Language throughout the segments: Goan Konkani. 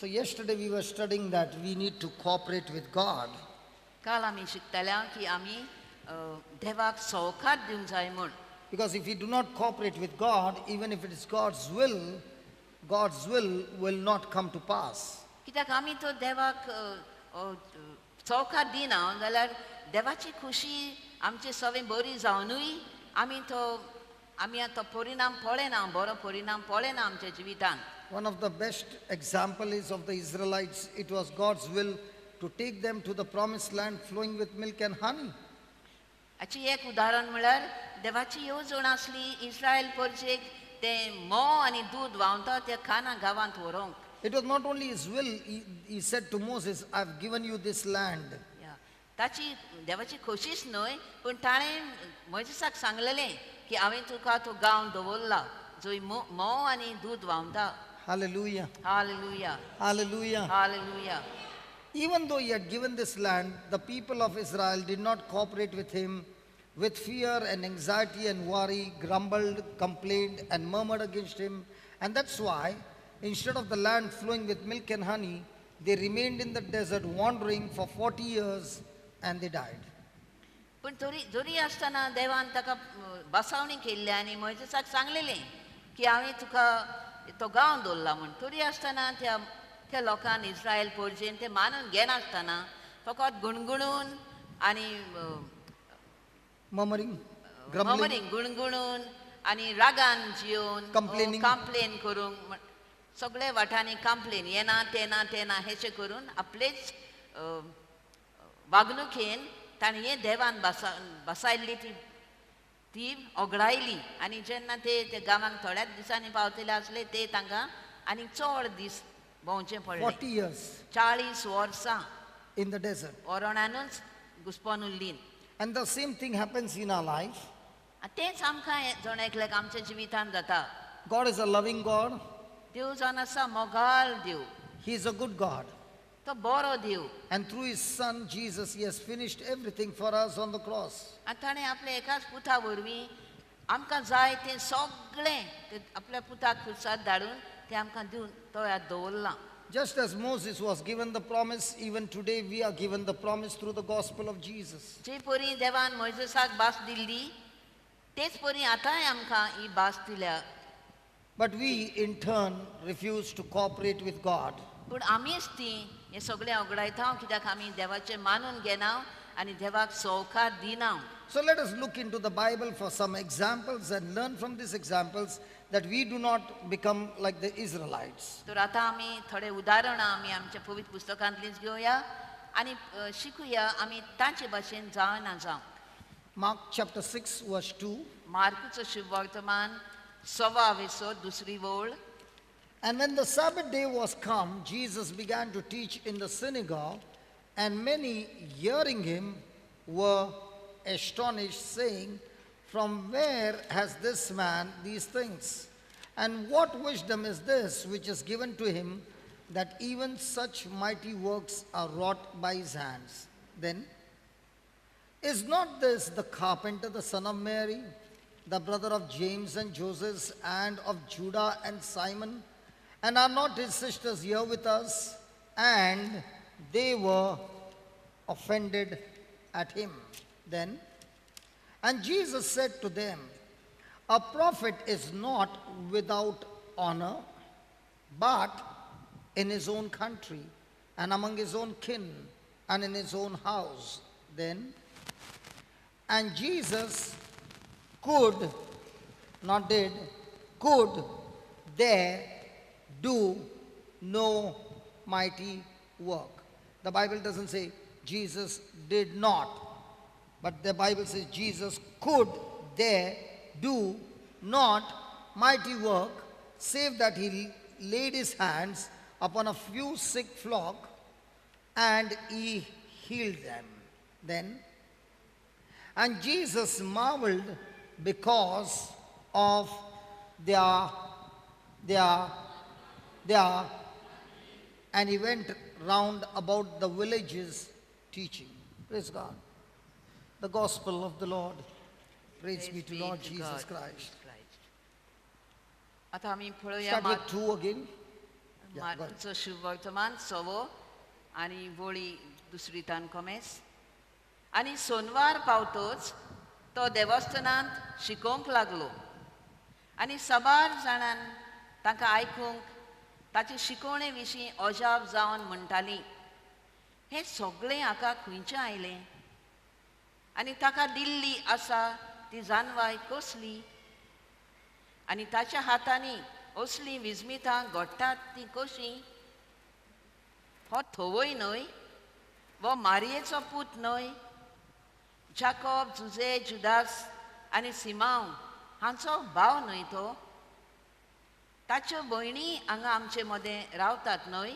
So yesterday we were studying that we need to cooperate with God. काल आमी शिकताले की आमी देवाक सहकार दिवंक जाय म्हूण. Because if we do not cooperate with God, even if it is God's will will not come to pass. कित्याक आमी तो देवाक सहकार दिना जाल्यार देवाची खुशी आमचे सगळें बरी जावनूय आमी तो आमी तो परिणाम पळयना, बरो परिणाम पळयना आमच्या जिवितान. One of the best example is of the Israelites. It was God's will to take them to the promised land flowing with milk and honey. हाची एक उदाहरण म्हळ्यार देवाची येवजण आसली इस्रायल परजेक तें म्होंव आनी दूद व्हांवता त्या काना गांवांत व्हरूंक. It was not only his will, he said to Moses, I have given you this land. या. ताची देवाची खोशीच न्हय पूण ताणें मोयजेसाक सांगलेलें की हांवें तुका तो गांव दवरला जंय म्होंव आनी दूद व्हांवता. Hallelujah. Hallelujah. Hallelujah. Hallelujah. Even though he had given this land, the people of Israel did not cooperate with him. With fear and anxiety and worry, grumbled, complained, and murmured against him. And that's why, instead of the land flowing with milk and honey, they remained in the desert wandering for 40 years and they died. पूण तरी जरी आसतना देवान ताका बसावणी केल्ली आनी मोयजेसाक सांगलेलें की हांवें तुका तो गांव दवरला म्हूण, तरी आसतना त्या त्या लोकान इस्रायल पोरजेन ते मानून घेनासतना फकत गुणगुणून आनी murmuring, grumbling, murmuring, गुणगुणून आनी रागान जिवन Complaining. कंप्लेन करूंक सगळे वाटांनी कंप्लेन येना तें ना तें ना हेचें करून आपलेच वागणुकेन ताणें हें देवान बसायल्ली ती ती ओगडायली. आनी जेन्ना ते त्या गांवांक थोड्याच दिसांनी पावतले आसले ते तांकां आनी चड दीस भोंवचें पडलें. 40 years 40 वर्सां in the desert. ओरणानूच घुसपोन उरलीं. And the same thing happens in our life. तेंच आमकां जण एकल्याक आमच्या जिवितांत जाता. God is a loving God. देव जावन आसा मोगाळ देव. He is a good God. तो बरो देव. And through his son Jesus, he has finished everything for us on the cross. आनी ताणें आपल्या एकाच पुता वरवीं आमकां जाय तें सगळें तें आपल्या पुताक खुर्सार धाडून तें आमकां दिवन तो ह्या दवरलां. Just as Moses was given the promise, even today we are given the promise through the gospel of Jesus. जे परी देवान मोयजेसाक भास दिल्ली तेच परी आतांय आमकां ही भास दिल्या. But we in turn refuse to cooperate with God. पूण आमीच ती हें सगळें ओगडायता कित्याक आमी देवाचें मानून घेना आनी देवाक सहकार दिना. So let us look into the Bible for some examples and learn from these examples that we do not become like the Israelites. तर आतां आमी थोडे उदाहरणां आमी आमच्या पवित्र पुस्तकांतलींच घेवया आनी शिकुया आमी तांचे भाशेन जावना जावं. Mark chapter 6 verse 2. मार्कूचो शुभवर्तमान 6 दुसरी वळ. And when the Sabbath day was come, Jesus began to teach in the synagogue, and many hearing him were astonished, saying, From where has this man these things? And what wisdom is this which is given to him, that even such mighty works are wrought by his hands? Then, is not this the carpenter, the son of Mary, the brother of James and Joseph, and of Judah and Simon? And are not his sisters here with us? And they were offended at him. Then, and Jesus said to them, A prophet is not without honor, but in his own country, and among his own kin, and in his own house. Then, and Jesus could, not did, could there do no mighty work. The Bible doesn't say Jesus did not, but the Bible says Jesus could there do not mighty work, save that he laid his hands upon a few sick flock and he healed them. Then, and Jesus marveled because of their, and he went round about the villages teaching. Praise God. The gospel of the Lord. Praise be to Lord Jesus Christ. आतां आमी पळोवया Start with 2 again. Yeah, go ahead. मार्काचो शुभवर्तमान सवो आनी वळी दुसरी तान कोमेस. आनी सोनवार पावतोच तो देवस्थानांत शिकोवंक लागलो आनी साबार जाणान तांकां आयकूंक ताचे शिकवणे विशीं अजाप जावन म्हणटालीं, हें सगळें हाका खंयचें आयलें आनी ताका दिल्ली आसा ती जानवाय कसली आनी ताच्या हातांनी असलीं विस्मितां घडटात तीं कशीं? हो थवय न्हय, हो मारयेचो पूत न्हय? जाकोब, जुजे, जुदास आनी सिमांव हांचो भाव न्हय तो? ताच्यो भयणी हांगा आमचे मदें रावतात न्हय?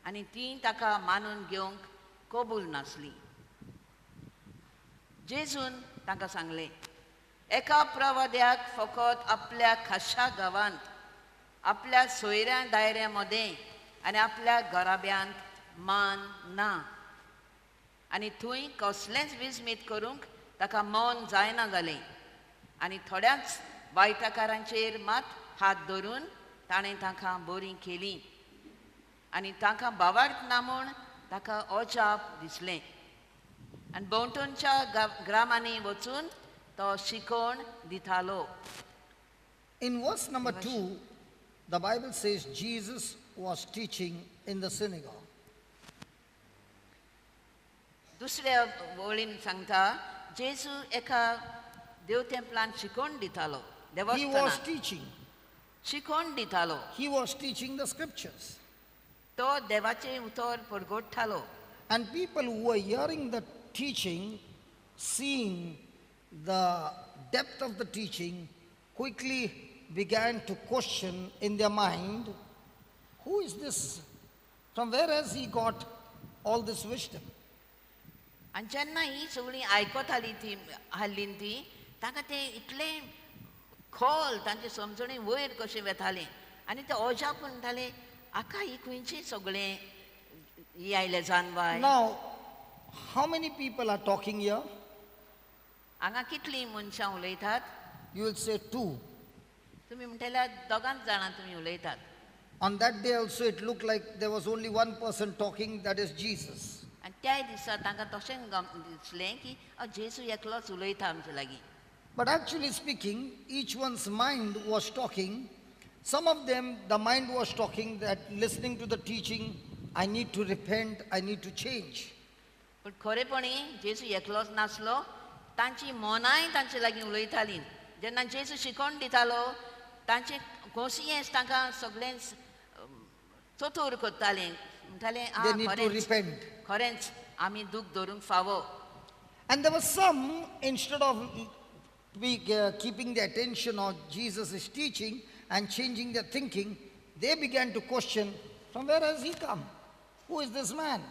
आनी तीं ताका मानून घेवंक कबूल नासलीं. जेजून तांकां सांगलें, एका प्रवाद्याक फकत आपल्या खाशा गांवांत, आपल्या सोयऱ्या दायऱ्या मदें आनी आपल्या घराब्यांत मान ना आनी थंय कसलेंच विस्मीत करूंक ताका मन जायना जालें आनी थोड्याच वायटकारांचेर मात हात धरून ताणें तांकां बरीं केलीं आनी तांकां भावार्थ ना म्हूण ताका अजाप दिसलें. आनी भोंवतणच्या ग्रामांनी वचून तो शिकवण दितालो. In verse number 2, the Bible says Jesus was teaching in the synagogue. दुसऱ्या वळीन सांगता जेजू एका देव तेंपलान शिकवण दितालो. He was teaching. शिकवण दितालो. He was teaching the scriptures. तो देवाचें उतर परगटतालो. And people who were hearing the teaching, seeing the depth of the teaching, quickly began to question in their mind, who is this? From where has he got all this wisdom? आनी जेन्ना ही सगळीं आयकतालीं ती हाल्लीन ती तांकां तें इतलें खोल तांचे समजणी वयर कशें वेतालें आनी ते अजाप म्हणटाले, आका ही खंयची सगळें ही आयले जानवाय. Now, how many people are talking here? हांगा कितलीं मनशां उलयतात? You will say 2. तुमी म्हणटल्या दोगांच जाणां तुमी उलयतात. On that day also it looked like there was only one person talking, that is Jesus. आनी त्याय दिसा तांकां तशें दिसलें की जेजू एकलोच उलयता आमचे लागीं. But actually speaking, each one's mind was talking. Some of them, the mind was talking that listening to the teaching, I need to repent, I need to change. पण खरेपणी जेजू एकलोच नासलो, तांची मनांय तांचे लागीं उलयतालीं. जेन्ना जेजू शिकोवन दितालो तांचे कोन्सियन्स तांकां सगळेंच चतूर करतालें, म्हणटालें They need to repent. खरेंच आमी दूख धरूंक फावो. And there were some, instead of keeping the attention on Jesus' teaching and changing their thinking, they began to question, from where has he come? Who is this man?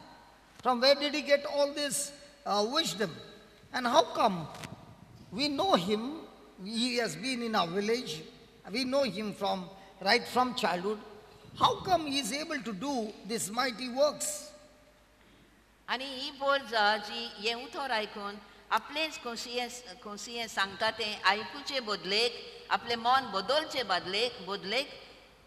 From where did he get all this wisdom? And how come we know him? He has been in our village. We know him from right from childhood. How come he is able to do these mighty works? आनी ही पोरजा जी हें उतर आयकून आपलेंच कोन्सियेंस सांगता तें आयकुचे बदलेक, आपलें मन बदलचे बदलेक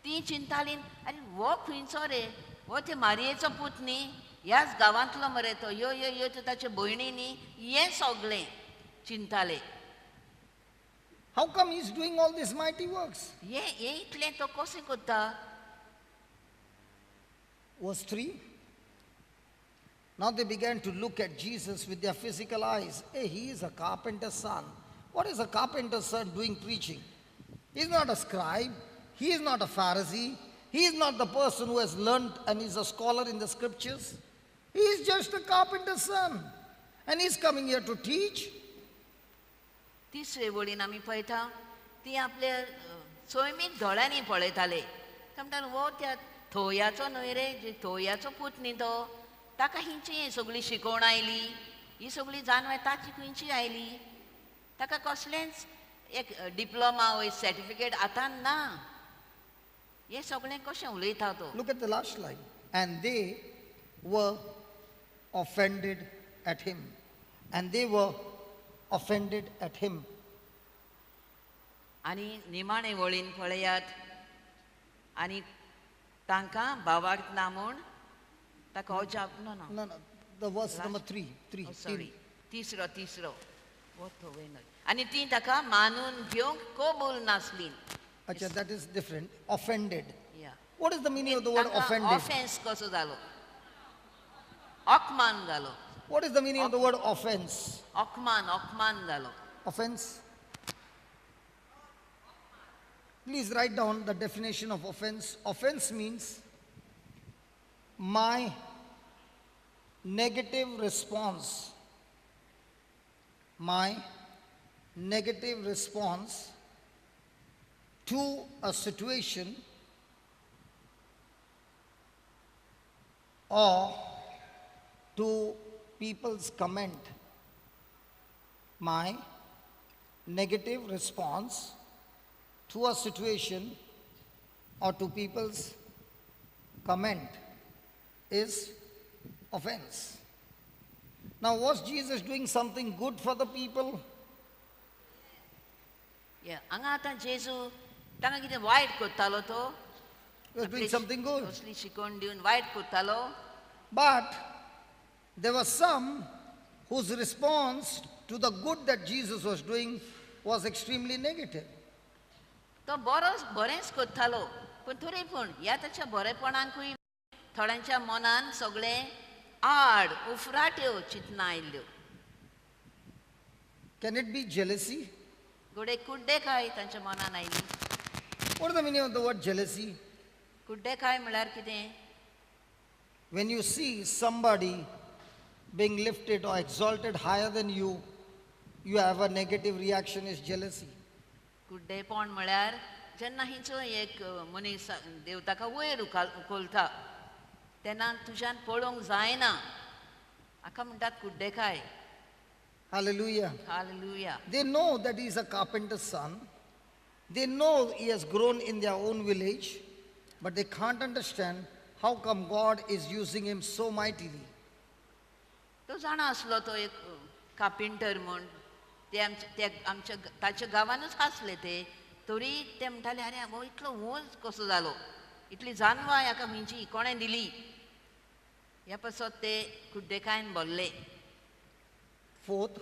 ती चिंतालीं, आनी हो खंयचो रे? हो ते मारयेचो पूत न्ही, ह्याच गांवांतलो मरे तो, यो यो यो त्यो ताच्यो भयणी न्ही, हें सगळें चिंताले. How come he is doing all these mighty works? हें इतलें तो कशें करता? Verse 3. Now they began to look at Jesus with their physical eyes. Hey, he is a carpenter's son. What is a carpenter's son doing preaching? He is not a scribe. He is not a Pharisee. He is not the person who has learned and is a scholar in the scriptures. He is just a carpenter's son. And he is coming here to teach. तिसरे वळीन आमी पळयता ती आपल्या सैमीक दोळ्यांनी पळयताले. ते म्हणटाले, हो त्या थोयाचो न्हय रे, थोयाचो पूत न्ही तो, ताका हिंची सगळी शिकवण आयली, ही सगळी जानवाय ताची खंयची आयली? ताका कसलेंच एक डिप्लोमा वय सर्टिफिकेट आतां ना, हें सगळें कशें उलयता तो? Look at the last line. And they were offended at him. And they were offended at him. आनी निमाणे वळीन पळयात, आनी तांकां भावार्थ ना म्हूण ताका अजाप ना ना. No, no, the verse number 3. 3. Oh, sorry. तिसरो तिसरो हो थंय न्हय आनी ती ताका मानून घेवंक कबूल नासली. Acha, that is different. Offended. Yeah. What is the meaning of the word offended? Offence कसो जालो? अपमान जालो. What is the meaning of the word offense? अपमान, अपमान जालो. Offense? Please write down the definition of offense. Offense means my negative response. My negative response to a situation or to people's comment. My negative response to a situation or to people's comment is offense. Now, was Jesus doing something good for the people? Yeah. हांगा आतां जेजू तांकां कितें वायट करतालो तो? He was doing something good. असली शिकवण दिवन वायट करतालो. But there were some whose response to the good that Jesus was doing was extremely negative. तो बरो बरेंच करतालो पूण तरी पूण ह्या ताच्या बरेपणाकूय थोड्यांच्या मनान सगळें आड उफराट्यो चिंतना आयल्ल्यो. Can it be jealousy? घडये कुड्डेकाय तांच्या मनान आयली. What is the meaning of the word jealousy? कुड्डेकाय म्हळ्यार कितें? When you see somebody being lifted or exalted higher than you, you have a negative reaction is jealousy. कुड्डेपण म्हळ्यार जेन्ना हिचो एक मनीस देव ताका वयर उखलता तेन्ना तुज्यान पळोवंक जायना, हाका म्हणटात कुड्डेकाय. Hallelujah. Hallelujah. They know that he is a carpenter's son. They know he has grown in their own village, but they can't understand how come God is using him so mightily. तो जाणा आसलो तो एक कार्पेंटर म्हूण, ते आमच्या आमच्या ताच्या गांवानूच आसले ते, तरी ते म्हणटाले अरे हो इतलो ऊंच कसो जालो, इतली जानवां हाका खंयची कोणें दिली, ह्या पासत ते कुड्डेकायन भरले. Fourth,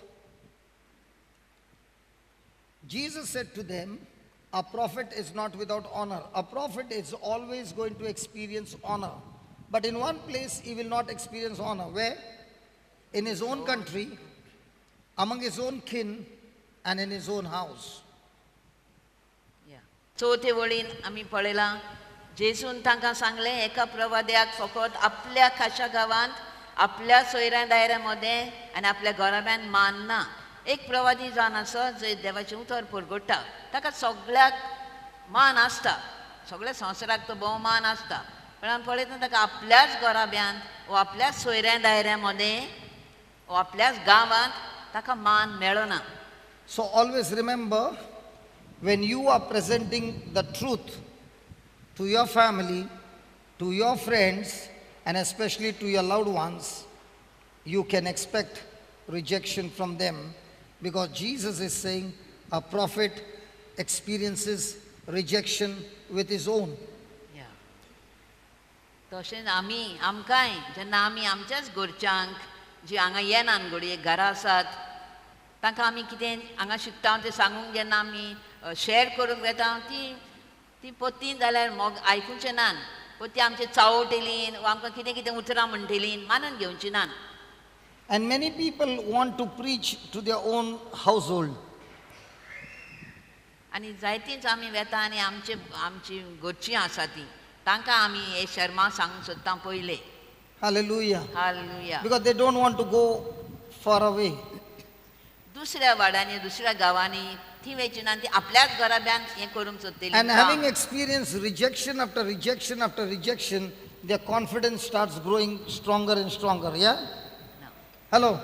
Jesus said to them, a prophet is not without honor. A prophet is always going to experience honor. But in one place he will not experience honor. Where? In his own country, among his own kin, and in his own house. Yeah. चवथे वळीन आमी पळयलां जेजून तांकां सांगलें एका प्रवाद्याक फकत आपल्या खाशा गांवांत आपल्या सोयऱ्या दायऱ्या मदें आनी आपल्या घराब्यान मान ना. एक प्रवादी जावन आसा जंय देवाचें उतर परगट्टा, ताका सगळ्याक मान आसता, सगळ्या संवसाराक तो भोवमान आसता, पण आमी पळयता ताका आपल्याच घराब्यांत वो आपल्याच सोयऱ्या दायऱ्या मदें वो आपल्याच गांवांत ताका मान मेळना. So always remember, when you are presenting the truth to your family, to your friends, and especially to your loved ones, you can expect rejection from them, because Jesus is saying a prophet experiences rejection with his own. Yeah. तशेंच आमी आमकांय जेन्ना आमी आमच्याच घरच्यांक जी हांगा येनात घडये घरा आसात तांकां आमी कितें हांगा शिकता तें सांगूंक जेन्ना आमी शेअर करूंक वेता ती ती पत्तीन जाल्यार मोग आयकुचें नात, पत्ती आमचे चावटेलीन वा आमकां कितें कितें उतरां म्हणटेलीन मानून घेवची नात. And many people want to preach to their own household. आनी जायतींच आमी वेता आनी आमचे आमची घरचीं आसा ती तांकां आमी हे शर्मा सांगूंक सोदता पयले. Hallelujah. Hallelujah. Because they don't want to go far away. दुसऱ्या वाड्यांनी दुसऱ्या गांवांनी ती वयची ना, ती आपल्याच घराब्यान हें करूंक सोदतली. And having experienced rejection after rejection after rejection, their confidence starts growing stronger and stronger. Yeah? No. Hello?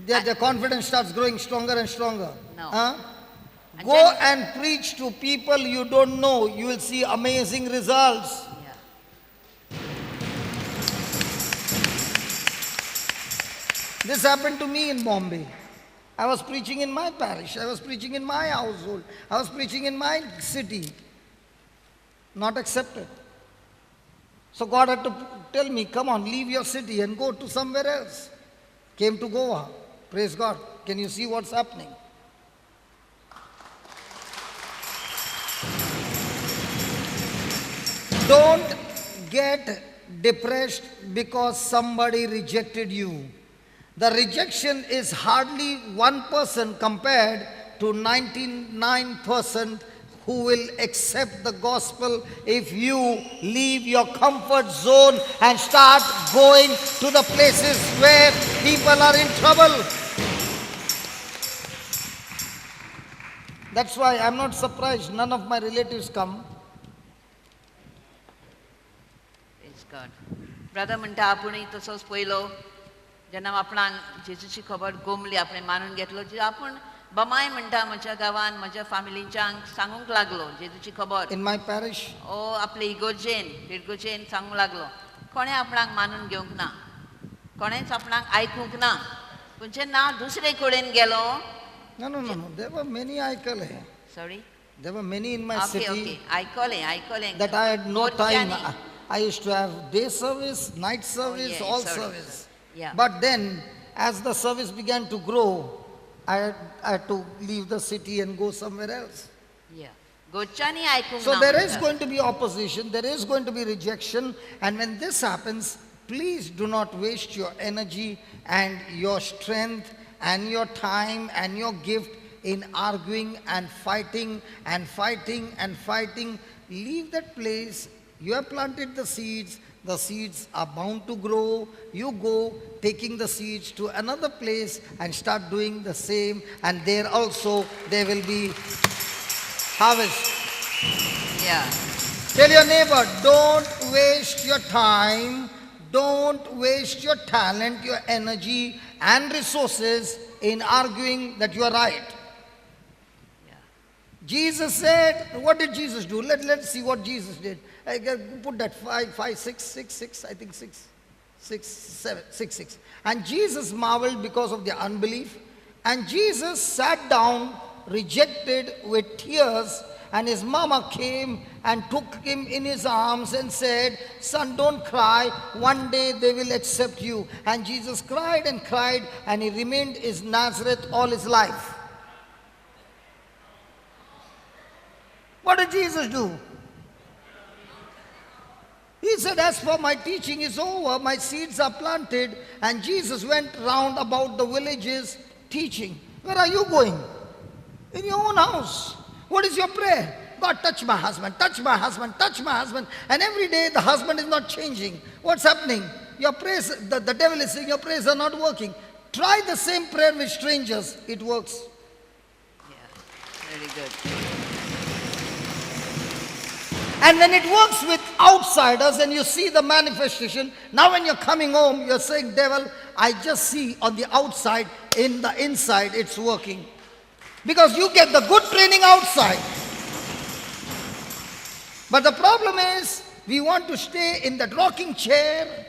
Their confidence starts growing stronger and stronger. No. Huh? And Go then- and preach to people you don't know. You will see amazing results. Yeah. This happened to me in Bombay. I was preaching in my parish. I was preaching in my household. I was preaching in my city. Not accepted. So God had to tell me, come on, leave your city and go to somewhere else. Came to Goa. Praise God. Can you see what's happening? Don't get depressed because somebody rejected you. The rejection is hardly 1% compared to 99% who will accept the gospel if you leave your comfort zone and start going to the places where people are in trouble. That's why I'm not surprised none of my relatives come. Praise God. Brother म्हणटा आपूणय तसोच पयलो जेन्ना आपणाक जेजूची खबर गोमली आपणें मानून घेतलो जी आपूण बमाय म्हणटा म्हज्या गांवान म्हज्या फामिलींच्यांक सांगूंक लागलो जेजूची खबर. In my parish, ओ आपले इगोर्जेन फिरगोजेन सांगूंक लागलो. कोणें आपणाक मानून घेवंक ना, कोणेंच आपणाक आयकूंक ना. पूण जेन्ना हांव दुसरे कडेन गेलो. No, no, no, no. There were many आयकले. Sorry? There were many in my okay, city. Okay, आयकलें आयकलें. That I had no time. गोरच्यांनी. I used to have day service, night service, Oh, yeah, all sorry, service. Sorry. Yeah. But then, as the service began to grow, I had to leave the city and go somewhere else. Yeah. गोरच्यांनी आयकूंक So ना there is म्हणटा. going to be opposition, there is going to be rejection, and when this happens, please do not waste your energy and your strength and your time and your gift in arguing and fighting and fighting and fighting. Leave that place. You have planted the seeds. The seeds are bound to grow. You go taking the seeds to another place and start doing the same, and there also there will be harvest. Yeah. Tell your neighbor, don't waste your time, don't waste your talent, your energy and resources in arguing that you are right. Yeah. Jesus said, what did Jesus do? Let's see what Jesus did. I can put that 5, 5, 6, 6, 6, I think 6, 6, 7, 6, 6. And Jesus marveled because of their unbelief. And Jesus sat down, rejected with tears, and his mama came and took him in his arms and said, son, don't cry. One day they will accept you. And Jesus cried and cried, and he remained in Nazareth all his life. What did Jesus do? He said, as for my teaching is over, my seeds are planted. And Jesus went round about the villages teaching. Where are you going? In your own house. What is your prayer? God, touch my husband, touch my husband, touch my husband. And every day the husband is not changing. What's happening? Your prayers, the devil is saying your prayers are not working. Try the same prayer with strangers. It works. Yeah, very good. And when it works with outsiders and you see the manifestation, now when you're coming home, you're saying, devil, I just see on the outside, in the inside, it's working. Because you get the good training outside. But the problem is, we want to stay in that rocking chair,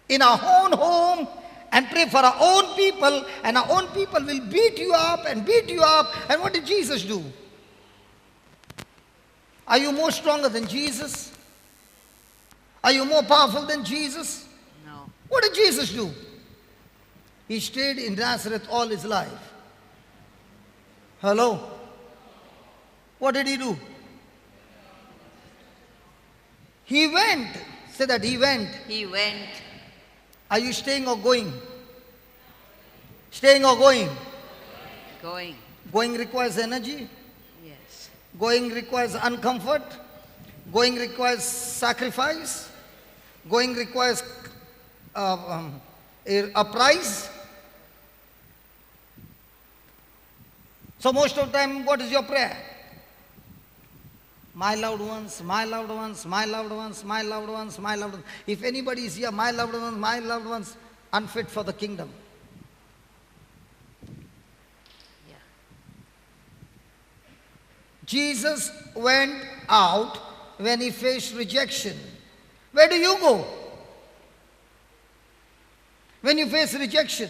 in our own home, and pray for our own people, and our own people will beat you up and beat you up. And what did Jesus do? Are you more stronger than Jesus? Are you more powerful than Jesus? No. What did Jesus do? He stayed in Nazareth all his life. Hello? What did he do? He went. Say that he went. He went. Are you staying or going? Staying or going? Going. Going requires energy. Yes. Going requires uncomfort. Going requires sacrifice. Going requires a price. So most of the time, what is your prayer? My loved ones, my loved ones, my loved ones, my loved ones, my loved ones. If anybody is here, my loved ones, my loved ones, unfit for the kingdom. Yeah. Jesus went out when he faced rejection. Where do you go when you face rejection?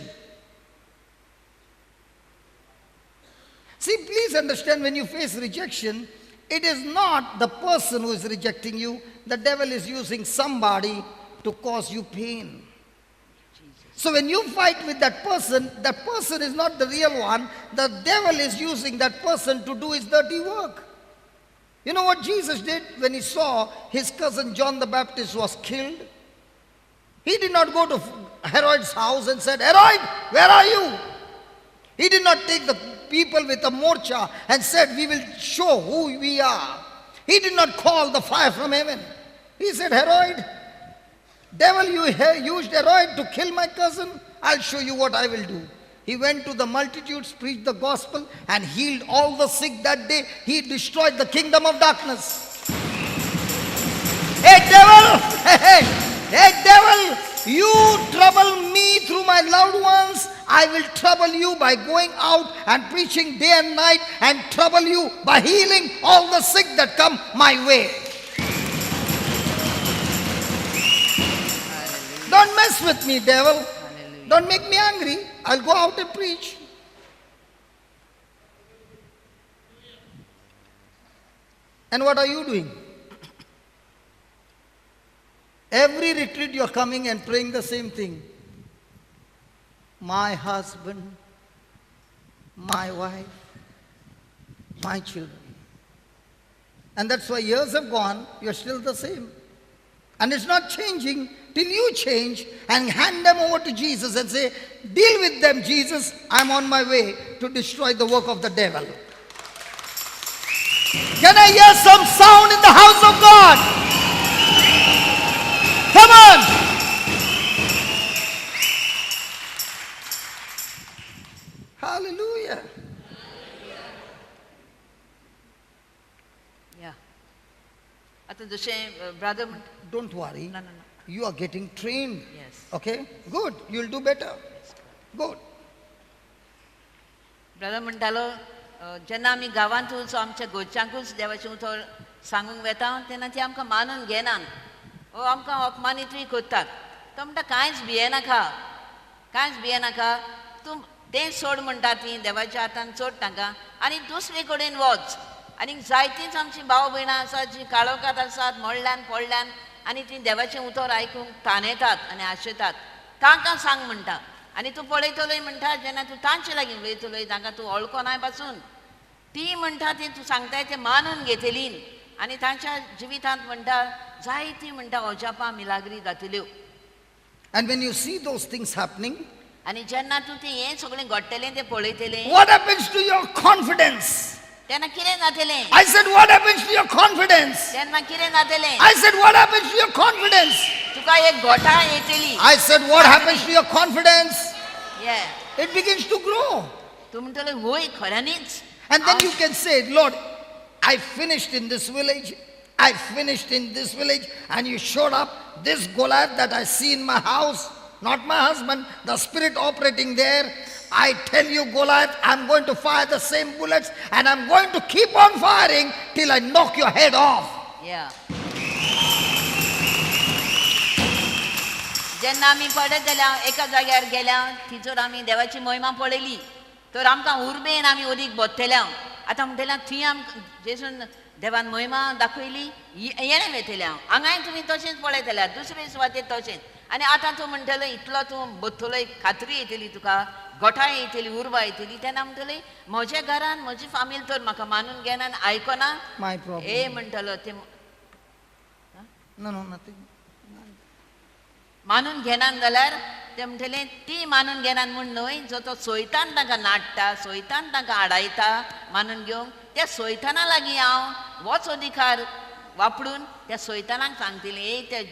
See, please understand, when you face rejection, it is not the person who is rejecting you. The devil is using somebody to cause you pain. So when you fight with that person is not the real one. The devil is using that person to do his dirty work. You know what Jesus did when he saw his cousin John the Baptist was killed? He did not go to Herod's house and said, Herod, where are you? He did not take the people with a morcha and said, we will show who we are. He did not call the fire from heaven. He said, Herod, devil, you used Herod to kill my cousin. I'll show you what I will do. He went to the multitudes, preached the gospel, and healed all the sick that day. He destroyed the kingdom of darkness. Hey devil, hey, hey devil, you trouble me through my loved ones. I will trouble you by going out and preaching day and night, and trouble you by healing all the sick that come my way. Hallelujah. Don't mess with me, devil. Hallelujah. Don't make me angry. I'll go out and preach. And what are you doing? Every retreat you're coming and praying the same thing. My husband, my wife, my children. And that's why years have gone, you're still the same. And it's not changing till you change and hand them over to Jesus and say, deal with them, Jesus. I'm on my way to destroy the work of the devil. Can I hear some sound in the house of God? Come on! Hallelujah. Yeah. आतां जशें brother Don't worry. No, no, no. You are getting trained. Yes. Okay? Good. You'll do better. Good. Brother म्हणटालो जेन्ना आमी गांवांतूच आमच्या घरच्यांकूच देवाचें उतर सांगूंक वेता तेन्ना ती आमकां मानून घेनात वो आमकां अपमानितूय करतात. तो म्हणटा कांयच भियेनाका, कांयच भियेनाका, तूं तें सोड म्हणटा ती देवाच्या हातान सोड तांकां आनी दुसरे कडेन वच. आनी जायतींच आमची भाव भयणां आसात जीं काळोखांत आसात, मोडल्यान पडल्यान, आनी तीं देवाचें उतर आयकूंक ताणेतात आनी आशेतात. तांकां सांग म्हणटा. आनी तूं पळयतलोय म्हणटा जेन्ना तूं तांचे लागीं उलयतलोय तांकां तूं वळखनाय पासून ती म्हणटा ती तूं सांगताय तें मानून घेतली आनी तांच्या जिवितांत म्हणटा जायतीं म्हणटा अजापां मिलाग्री जातल्यो. And when you see those things happening, आनी जेन्ना तूं तें हें सगळें घडटलें तें पळयतलें, what happens to your confidence? तेन्ना कितें जातलें? I said, what happens to your confidence? तेन्ना कितें जातलें? I said, what happens to your confidence? तुका एक गोठा येतली. I said, what happens to your confidence? Yeah. It begins to grow. तूं म्हणटलो वय खऱ्यांनीच. And then you can say, Lord, I finished in this village. I finished in this village. And you showed up this Goliath that I see in my house. Not my husband, the spirit operating there. I tell you, Goliath, I'm going to fire the same bullets and I'm going to keep on firing till I knock your head off. Yeah. जेन्ना आमी पळयत जाल्यार एका जाग्यार गेल्या थंयसर आमी देवाची महिमा पळयली तर आमकां उर्बेन आमी ओदीक बसतले. आतां म्हणटले थंय आमकां जेसून देवान महिमा दाखयली येणें वेतले हांव हांगाय तुमी तशेंच पळयतले दुसरे सुवातेर तशेंच. आनी आतां तूं म्हणटलो इतलो तूं बसतलो खात्री येतली तुका, गोठाय येतली, उर्बा येतली. तेन्ना म्हणटली म्हज्या घरान म्हजी फामील तर म्हाका मानून घेना आयकना. My problem. ए म्हणटलो ते No, no, nothing. मानून घेनात जाल्यार ते म्हणटले ती मानून घेनात म्हूण न्हय, जो तो सोयतान तांकां नाडटा, सोयतान तांकां आडायता मानून घेवंक, त्या सोयताना लागीं हांव होच अधिकार वापरून त्या सोयतानाक सांगतलें, ए त्या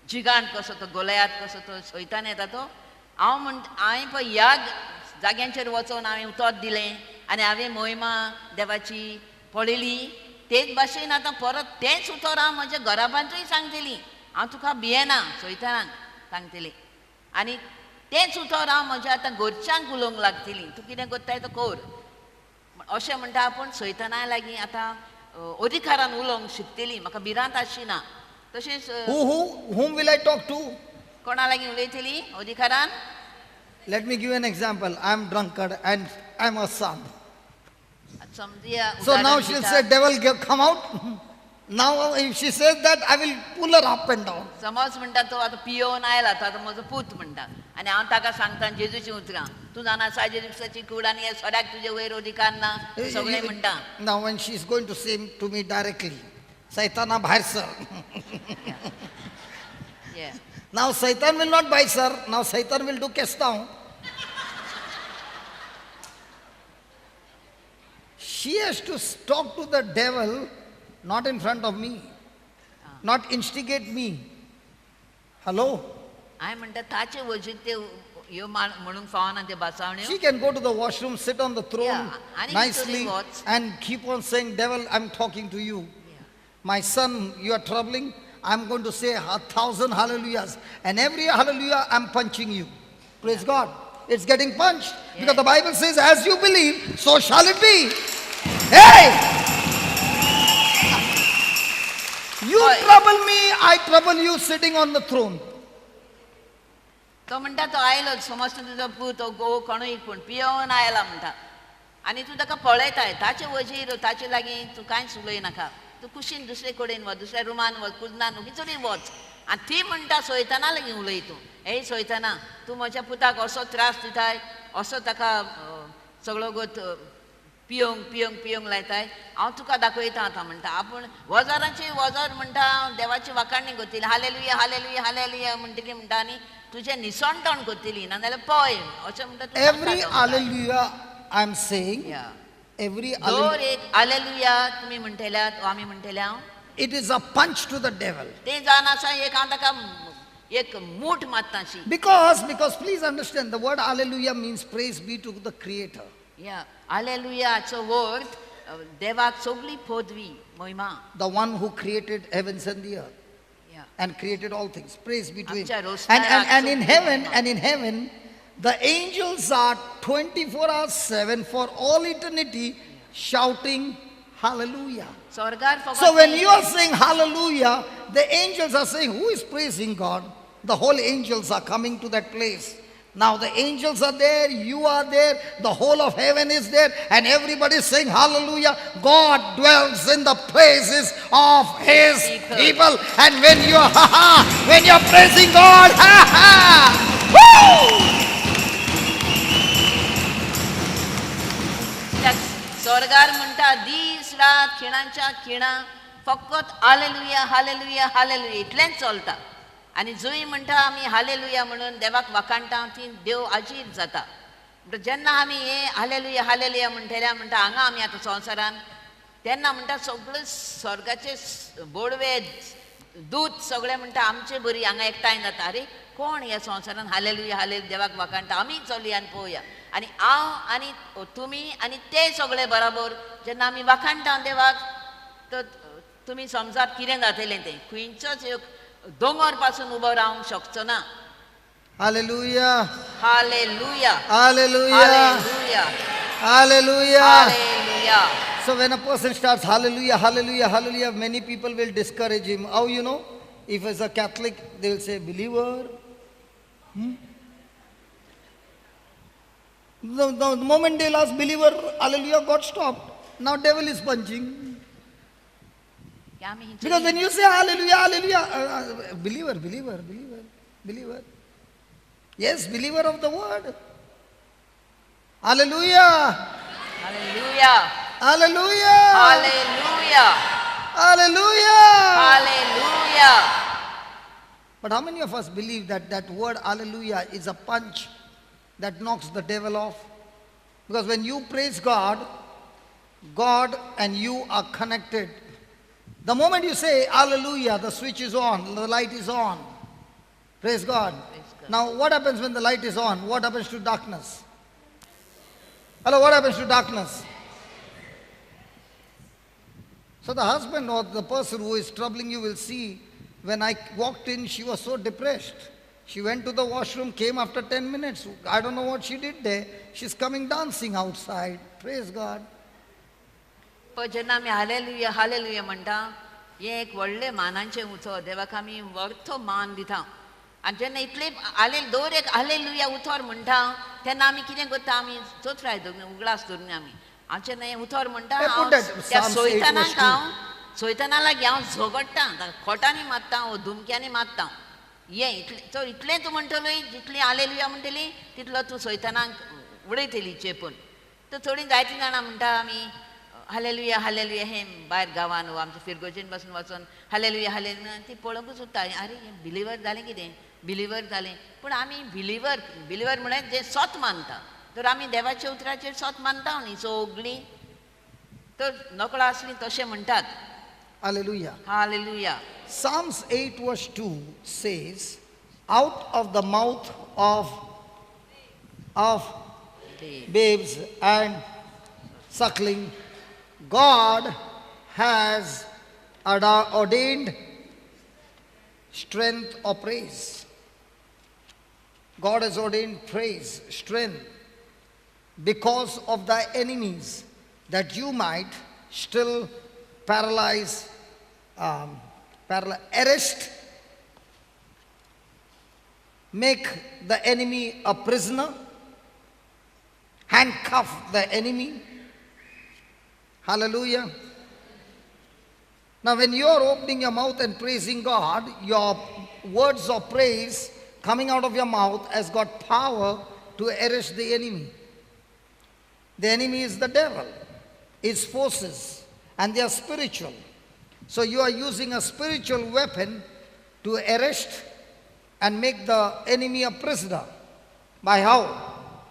जिगांत कसो तो गोलयात कसो तो सोयतान येता तो हांव म्हण हांवें पळय ह्या जाग्यांचेर वचोन हांवें उतर दिलें आनी हांवें मोहिमा देवाची पळयली. तेच भाशेन आतां परत तेंच उतर हांव म्हज्या घराब्यांतूय सांगतली, हांव तुका भियेना सोयतानाक सांगतली. आनी तेंच उतर हांव म्हज्या आतां घरच्यांक उलोवंक लागतली, तूं कितें करताय तो कर अशें म्हणटा. आपूण सोयताना लागीं आतां अधिकारान उलोवंक शिकतली, म्हाका भिरांत आसची ना. तशेंच Whom will I talk to? कोणा लागीं उलयतली अधिकारान? Let me give you an example. I am drunkard and I am a son. समजया. So now she'll say, devil, come out. Now if she says that, I will pull her up and down. समज म्हणटा तो आतां पियोवन आयला, तो आतां म्हजो पूत म्हणटा आनी हांव ताका सांगता जेजूची उतरां, तूं जाणा साजे दिसाची कूड आनी हे सोऱ्याक तुजे वयर अधिकार ना, सगळें म्हणटा. Now when she is going to say to me directly, Saitana bhai sir. Yeah. Now Saitan will not buy sir. Now Saitan will do kestav. She has to talk to the devil, not in front of me, not instigate me. Hello? हांवें म्हणटा ताचे वजीर ते ह्यो म्हणूंक फावना ते भासावण्यो. She can go to the washroom, sit on the throne Yeah, nicely watch. And keep on saying, devil, I'm talking to you. Yeah. My son, you are troubling. I'm going to say 1,000 hallelujahs. And every hallelujah, I'm punching you. Praise God. It's getting punched. Yeah. Because the Bible says, as you believe, so shall it be. Hey! You trouble me, I trouble you sitting on the throne. तो म्हणटा तो आयलो, समज तुजो पूत घोव कोणूय पूण पियोवन आयला म्हणटा आनी तूं ताका पळयताय, ताचे वजीर ताचे लागीं तूं कांयच उलयनाका, तूं कुशीन दुसरे कडेन वच, दुसऱ्या रुमान वच, कुजनान खंयतरी वच. आनी ती म्हणटा सोयतना लागीं उलय तूं, हे सोयतना तूं म्हज्या पुताक असो त्रास दिताय, असो ताका सगळो गोत पियोंक पियोंक पियोंक लायताय, हांव तुका दाखयता आतां म्हणटा. आपूण वजारांची वजार म्हणटा हांव देवाची वाखाणी करतली, हालेलुया हालेलुया हालेलुया म्हणटली म्हणटा आनी तुजें निसणटण करतली, ना जाल्यार पळय अशें म्हणटा. Every hallelujah I am saying, every दर एक हालेलुया तुमी म्हणटल्यात, आमी म्हणटले हांव, it is a punch to the devil. तें जावन आसा एक हांव ताका एक मूठ मारता अशी. Because please understand, the word hallelujah means praise be to the creator. Yeah, hallelujah अर्थ देवाक सगळी पदवी महिमा. The one who created heavens and the earth. Yeah. And created all things. Praise be to him. And in heaven, the angels are 24/7 for all eternity shouting hallelujah. So when you are saying hallelujah, the angels are saying, who is praising God? The whole angels are coming to that place. Now the angels are there, you are there, the whole of heaven is there, and everybody is saying hallelujah. God dwells in the praises of his people. And when you are, ha ha, when you are praising God, ha ha, woo! स्वर्गार म्हणटा दीस रात खिणांच्या खिणा फकत हालेलुया हालेलुया हालेलुया इतलेंच चलता. आनी जंय म्हणटा आमी हालेलुया म्हणून देवाक वाखाणटा ती देव आजीर जाता. म्हणटा जेन्ना आमी हे हालेलुया हालेलुया म्हणटल्या म्हणटा हांगा आमी आतां संवसारान, तेन्ना म्हणटा सगळे स्वर्गाचे बोडवे दूत सगळे म्हणटा आमचे बरी हांगा एकठांय जाता. अरे कोण ह्या संवसारान हालेलुया हालेलुया देवाक वाखाणटा, आमी चलया आनी पळोवया. आनी हांव आनी तुमी आनी ते सगळे बराबर जेन्ना आमी वाखाणटा देवाक, तर तुमी समजात कितें जातलें तें. खंयचोच एक दोंगर पासून उबो रावंक शकचो ना. Hallelujah hallelujah hallelujah hallelujah hallelujah hallelujah. So when a person starts hallelujah hallelujah hallelujah, many people will discourage him. How you know? If as a Catholic, they will say believer. The moment they'll ask believer, hallelujah, God stopped. Now devil is punching. Because when you say hallelujah, hallelujah, believer, believer, believer, believer. Yes, believer of the word. Hallelujah. Hallelujah. Hallelujah. Hallelujah. Hallelujah. Hallelujah. But how many of us believe that that word hallelujah is a punch that knocks the devil off? Because when you praise God, God and you are connected. The moment you say hallelujah, the switch is on, the light is on. Praise God. Praise God. Now what happens when the light is on? What happens to darkness? Hello, what happens to darkness? So the husband or the person who is troubling you will see, when I walked in, she was so depressed. She went to the washroom, came after 10 minutes. I don't know what she did there. She's coming dancing outside. Praise God. पळय जेन्ना आमी हालेलुया हालेलुया म्हणटा, हें एक व्हडलें मानाचें उतर, देवाक आमी व्हडलो मान दिता. आनी जेन्ना इतले हाले दर एक हालेलुया उतर म्हणटा तेन्ना आमी कितें करता, आमी चोत्राय धरून उगडास धरून आमी हांव जेन्ना हें उतर म्हणटा त्या सोयतानाक हांव सोयताना लागीं हांव झगडटां, ताका खोटांनी मारता वो धुमक्यांनी मारता. हें इतलें सो इतलें तूं म्हणटलो, जितली हालेलुया म्हणटली तितलो तूं सोयतानाक उडयतली चेपून. तर थोडीं जायतीं जाणां म्हणटा आमी हालेलुया हालेलुया हें भायर गांवान वो आमच्या फिरगोजेन बसून वचोन हालेलुया हालेलुया ती पळोवंकूच उरता. आरे हें बिलिवर जालें कितें, बिलिवर जालें. पूण आमी बिलिवर, बिलिवर म्हळ्यार जें सोत मानता. तर आमी देवाच्या उतराचेर सोत मानता न्ही सगळीं. तर नकळो आसली तशें म्हणटात. Hallelujah. Hallelujah. Psalms 8 verse 2 says, out of the mouth of babes and suckling, God has ordained strength or praise. God has ordained praise, strength, because of thy enemies, that you might still paralyze, arrest, make the enemy a prisoner, handcuff the enemy. Hallelujah. Now when you are opening your mouth and praising God, your words of praise coming out of your mouth has got power to arrest the enemy. The enemy is the devil, his forces, and they are spiritual. So you are using a spiritual weapon to arrest and make the enemy a prisoner. By how?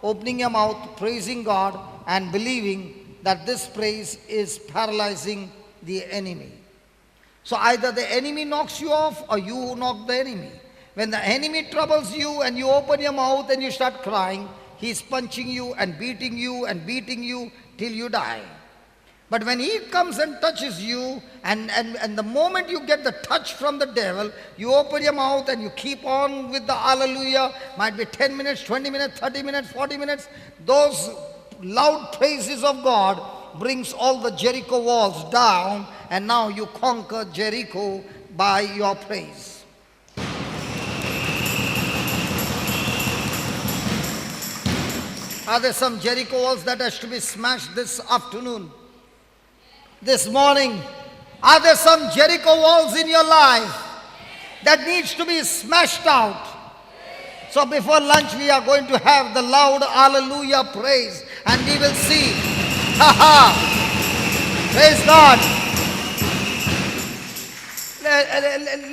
Opening your mouth, praising God, and believing that this praise is paralyzing the enemy. So either the enemy knocks you off or you knock the enemy. When the enemy troubles you and you open your mouth and you start crying, he's punching you and beating you and beating you till you die. But when he comes and touches you, and the moment you get the touch from the devil, you open your mouth and you keep on with the hallelujah. Might be 10 minutes, 20 minutes, 30 minutes, 40 minutes. Those loud praises of God brings all the Jericho walls down, and now you conquer Jericho by your praise. Are there some Jericho walls that has to be smashed this afternoon? This morning, are there some Jericho walls in your life that needs to be smashed out? So before lunch we are going to have the loud hallelujah praise, and we will see. Ha ha! Praise God.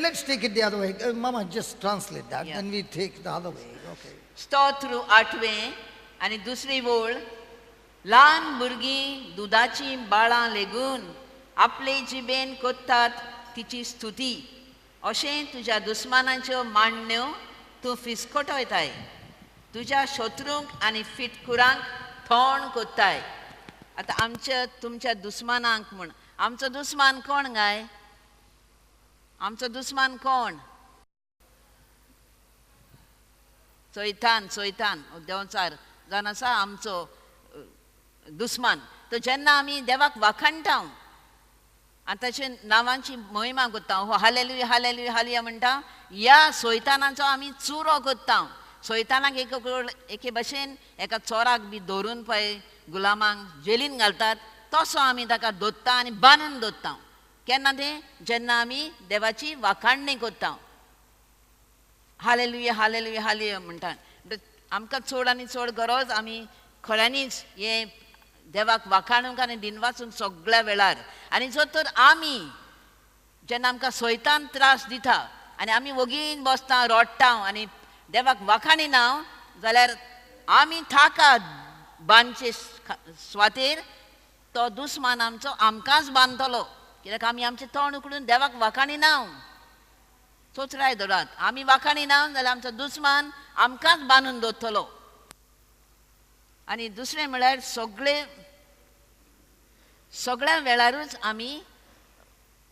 Let's take it the other way. Mama, just translate that. Yeah. Then we take the other way. Okay. स्तोत्र आठवें आनी दुसरी वळ. ल्हान भुरगीं दुदाचीं बाळां लेगून आपले जिबेन कोत्तात तिची स्तुती, अशें तुज्या दुस्मानाच्यो मांडण्यो तूं फिसकटयताय, तुज्या शत्रूंक आनी फिटकुरांक थोण कोत्ताय. आतां आमच्या तुमच्या दुस्मानांक म्हूण, आमचो दुस्मान कोण गाय? आमचो दुस्मान कोण? चोयतान, चोयतान देंवचार जावन आसा आमचो दुस्मान. तर जेन्ना आमी देवाक वाखाणटा आनी ताचे नांवांची महिमा करता, हो हालेलुया हालेलुया हालेलुया म्हणटा, ह्या सोयतानाचो आमी चुरो करता. सोयतानाक एक एके भशेन एका चोराक बी धरून पळय गुलामांक जेलीन घालतात, तसो आमी ताका दोत्ता आनी बांदून दवरता. केन्ना तें? जेन्ना आमी देवाची वाखाणणी करता, हालेलुया हालेलुया हालेलुया म्हणटा. आमकां चड आनी चड गरज आमी खऱ्यांनीच हें देवाक वाखाणूंक आनी दिनवासूंक सगळ्या वेळार. आनी जर तर आमी जेन्ना आमकां सोयतान त्रास दिता आनी आमी वगीन बसता रडटा आनी देवाक वाखाणिना जाल्यार आमी थाका बांदचे स्वातेर तो दुस्मान आमचो आमकांच बांदतलो. कित्याक आमी आमचें तोंड उकडून देवाक वाखाणिना. चोचराय धरात, आमी वाखाणिना जाल्यार आमचो दुस्मान आमकांच बांदून दवरतलो. आनी दुसरें म्हळ्यार सगळे सगळ्या वेळारूच आमी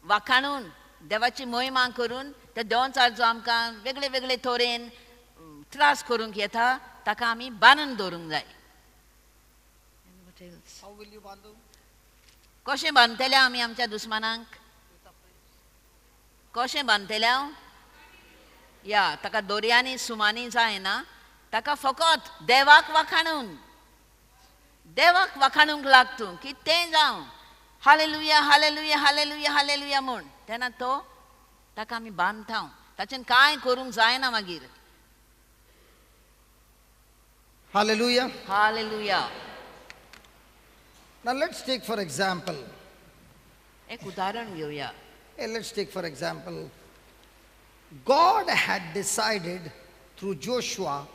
वाखाणून देवाची महिमा करून त्या देंवचार जो आमकां वेगळे वेगळे तरेन त्रास करूंक येता ताका आमी बांदून दवरूंक जाय. कशें बांदतले आमी आमच्या दुस्मानांक? कशें बांदतले? या ताका दोरयांनी सुमांनी जायना, ताका फकत देवाक वाखाणून, देवाक वाखाणूंक लाग तूं कितें जावं. हालेलुया हालेलुया हालेलुया हालेलुया म्हूण, तेन्ना तो ताका आमी बांदता, ताचेन कांय करूंक जायना मागीर. Hallelujah. Hallelujah. Now let's take for example. एक उदाहरण घेवया. Hey, let's take for example, God had decided through Joshua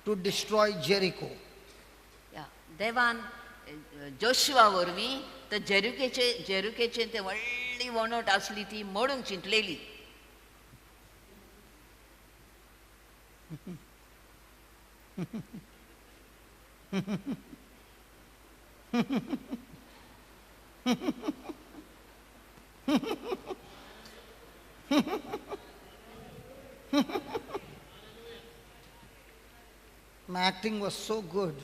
to destroy Jericho. देवान जोशुआ वरवीं तर जेरुकेचे ते व्हडली वणट आसली ती मोडूंक चिंतलेली. My acting was so good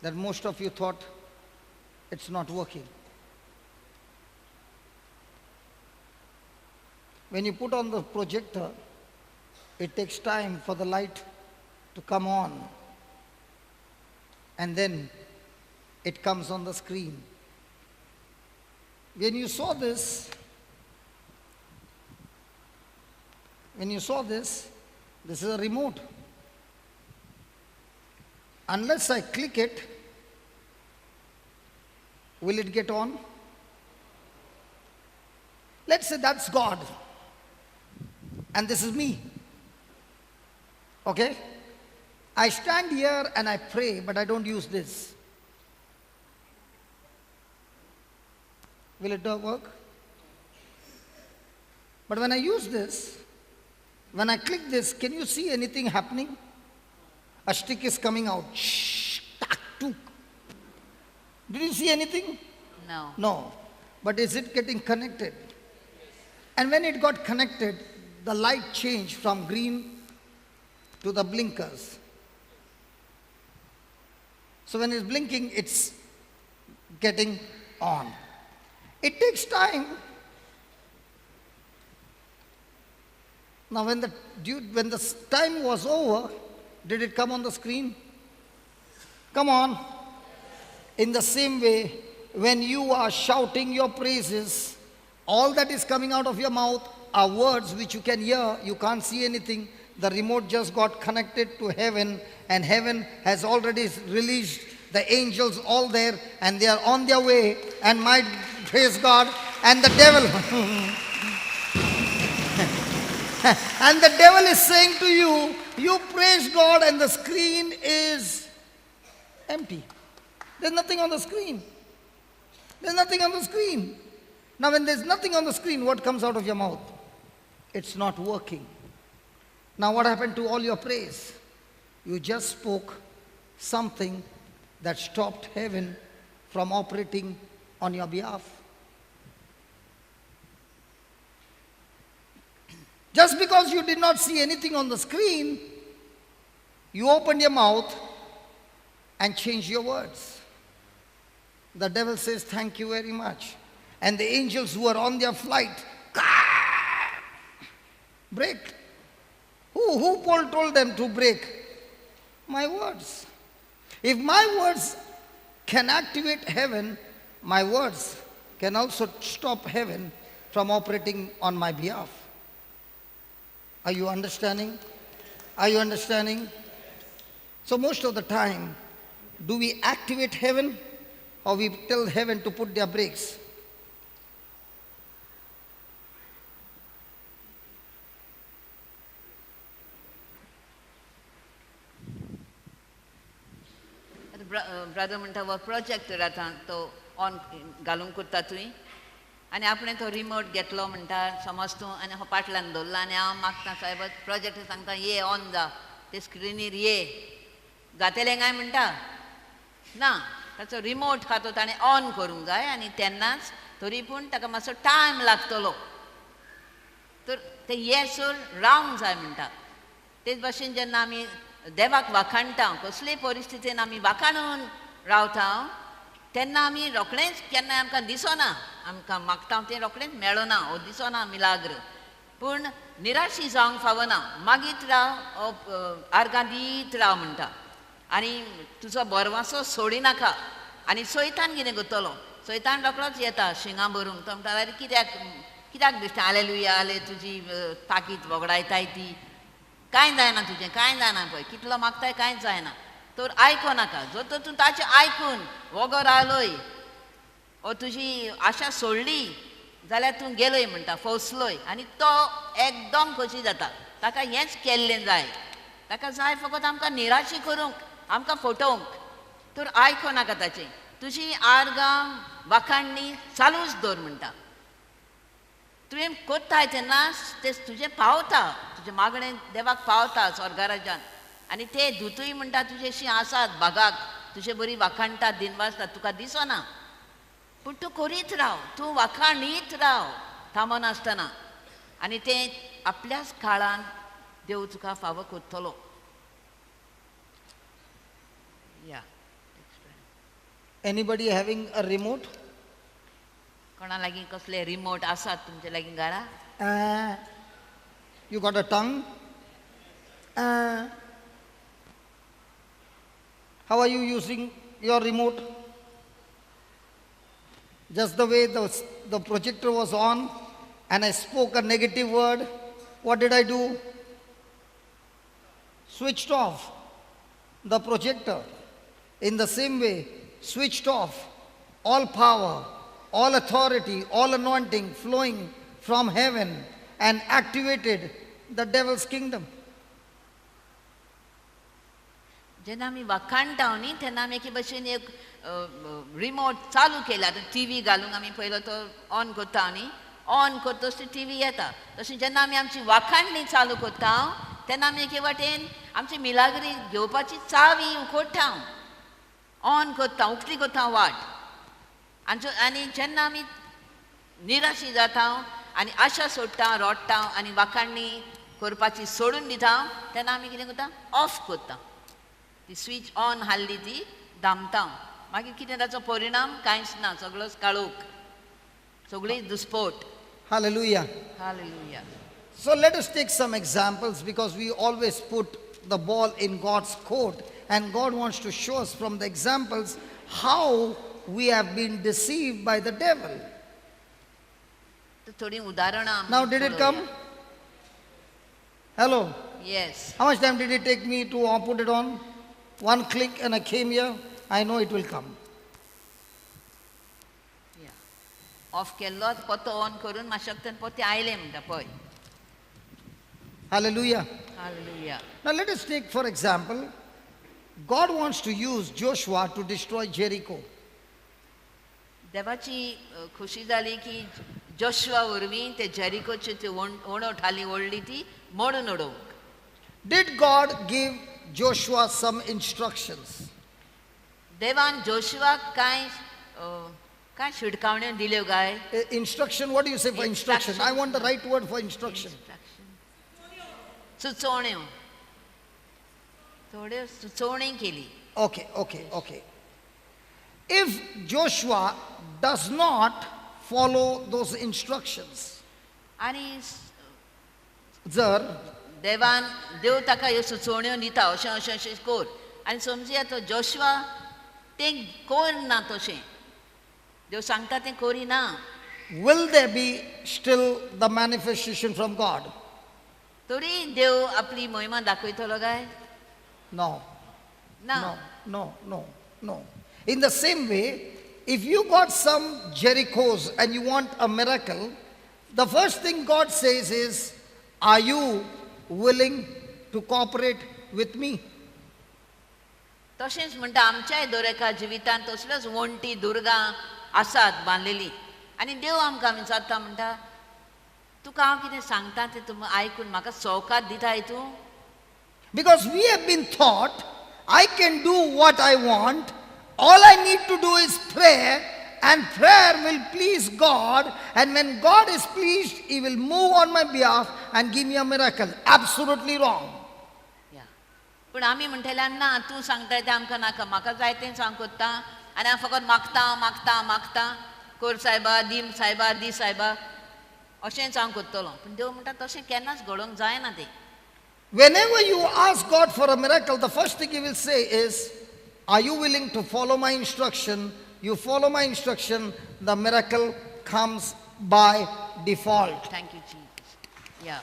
that most of you thought it's not working. When you put on the projector, it takes time for the light to come on, and then it comes on the screen. When you saw this, this is a remote. Unless I click it, will it get on? Let's say that's God and this is me. Okay? I stand here and I pray, but I don't use this. Will it not work? But when I use this, when I click this, can you see anything happening? A stick is coming out. Shh, tak, tuk. Did you see anything? No. No. But is it getting connected? And when it got connected, the light changed from green to the blinkers. So when it's blinking, it's getting on. It takes time. Now when the time was over, did it come on the screen? Come on. In the same way, when you are shouting your praises, all that is coming out of your mouth are words which you can hear. You can't see anything. The remote just got connected to heaven, and heaven has already released the angels all there, and they are on their way, and might praise God, and the devil. And the devil is saying to you, you praise God and the screen is empty. There's nothing on the screen. There's nothing on the screen. Now when there's nothing on the screen, what comes out of your mouth? It's not working. Now what happened to all your praise? You just spoke something that stopped heaven from operating on your behalf. Just because you did not see anything on the screen, you opened your mouth and changed your words. The devil says, thank you very much. And the angels who are on their flight, break. Who Paul told them to break? My words. If my words can activate heaven, my words can also stop heaven from operating on my behalf. Are you understanding? Are you understanding? So most of the time, do we activate heaven or we tell heaven to put their brakes? Brother म्हणटा हो प्रोजेक्टर आतां तो ऑन घालूंक करता तुवें आनी आपणें तो रिमोट घेतलो म्हणटा समज तूं आनी हो पाटल्यान दवरला आनी हांव मागता सायब प्रोजेक्टर सांगता ये ऑन जा ते स्क्रिनीर ये जातलें काय म्हणटा ना ताचो रिमोट आहा तो ताणें ऑन करूंक जाय आनी तेन्नाच तरी पूण ताका मातसो टायम लागतलो तर ते येसर रावंक जाय म्हणटा. तेच भाशेन जेन्ना आमी देवाक वाखाणटा कसलेय परिस्थितीन आमी वाखाणून रावता तेन्ना आमी रोखडेंच केन्नाय आमकां दिसना आमकां मागता तें रोखडेंच मेळना ओ दिसना मिलाग्र पूण निराशी जावंक फावना मागीत राव आर्गां दीत राव म्हणटा आनी तुजो बरवासो सोडिनाका आनी सैतान कितें करतलो सैतान रोकडोच येता शिंगां भरूंक. तो म्हणटा, आरे कित्याक कित्याक बेश्टें आलेलुया आले तुजी ताकीत वगडायताय ती, कांय जायना तुजें, कांय जायना, पळय कितलो मागताय कांयच जायना. तर आयको नाका. जर तर तूं ताचें आयकून वगो रावलोय ओ तुजी आशा सोडली जाल्यार तूं गेलोय म्हणटा, फसलोय. आनी तो एकदम खोशी जाता. ताका हेंच केल्लें जाय. ताका जाय फकत आमकां निराशी करूंक, आमकां फटोवंक. तर आयको नाका ताचें. तुजी आर्गां वाखाणणी चालूच दवर म्हणटा. तुवें कोत्ताय तेन्ना तें तुजें पावता, तुजें मागणें देवाक पावता स्वर्गाराज्यान. आनी ते दुतूय म्हणटा तुजेशी आसात बागाक, तुजे बरी वाखाणटात, दिनवासतात, तुका दिसना पूण तूं करीत राव, तूं वाखाणीत राव थांबनासतना. आनी तें आपल्याच काळान देव तुका फावो करतलो. या. Anybody having a remote? कोणा लागीं कसले रिमोट आसात तुमचे लागीं घरा? You got a tongue? How are you using your remote? Just the way the projector was on and I spoke a negative word, what did I do? Switched off the projector. In the same way, switched off all power, all authority, all anointing flowing from heaven and activated the devil's kingdom. जेन्ना आमी वाखाणटा न्ही तेन्ना आमी एके भशेन एक रिमोट चालू केला. आतां टी व्ही घालूंक आमी पयलो तो ऑन करता न्ही, ऑन करतच ती टी व्ही येता. तशें जेन्ना आमी आमची वाखाणणी चालू करता तेन्ना आमी एके वाटेन आमची मिलाग्री घेवपाची चावी उखोडटा, ऑन करता, उकती करता वाट. आनी जेन्ना आमी निराशी जाता आनी आशा सोडटा, रोडटा आनी वाखाणणी करपाची सोडून दिता तेन्ना आमी कितें करता, ऑफ करता ती स्विच ऑन हाडली ती दामता. मागीर कितें ताचो परिणाम? कांयच ना, सगळोच काळोख, सगळी दुस्पोट. Hallelujah. Hallelujah. So let us take some examples, because we always put the ball in God's court, and God wants to show us from the examples how we have been deceived by the devil. तर थोडीं उदाहरणां. Now, did it come? Hello? Yes. How much time did it take me to put it on? One click and I came here. I know it will come. Of केल्लो परतो ऑन करून मातशें वखदान परतें आयलें म्हणटा पळय. Hallelujah. Hallelujah. Now let us take for example, God wants to use Joshua to destroy Jericho. देवाची खुशी जाली की जोशुआ वरवीं ते जेरिकोची ती वणट हाली व्हडली ती मोडून उडोवंक. Did God give Joshua some instructions? देवान जोशुआक कांय कांय शिटकावण्यो दिल्यो काय? Instruction, what do you say for instruction? Instruction. I want the right word for instruction. सुचोवण्यो, थोड्यो सुचोवणी केली. Okay. If Joshua does not follow those instructions, आनी जर देवान देव ताका ह्यो सुचोवण्यो दिता, अशें अशें अशें कर, आनी समजुया तो जोशुआ तें कर ना, तशें देव सांगता तें करिना, will there be still the manifestation from God? तरी देव आपली महिमा दाखयतलो काय? No. ना. No. In the same way, if you got some Jerichos and you want a miracle, the first thing God says is, are you willing to cooperate with me? तशेंच म्हणटा आमच्याय दर एका जिवितांत तसल्योच वण्टी दुर्गां आसात बांदलेली, आनी देव आमकां विचारता म्हणटा, तुका हांव कितें सांगता तें तूं आयकून म्हाका सवकात दिताय तूं? Because we have been taught, I can do what I want, all I need to do is pray, and prayer will please God, and when God is pleased, He will move on my behalf and give me a miracle. Absolutely wrong. या. पूण आमी म्हणटले ना, तूं सांगताय तें आमकां नाका, म्हाका जाय तें सांग कोत्ता, आनी हांव फकत मागता मागता मागता, कोर सायबा, दी सायबा, दी सायबा, अशेंच हांव करतलो. पूण देव म्हणटा तशें केन्नाच घडोवंक जायना तें. Whenever you ask God for a miracle, the first thing He will say is, are you willing to follow my instruction you follow my instruction, the miracle comes by default. Thank you Jesus. या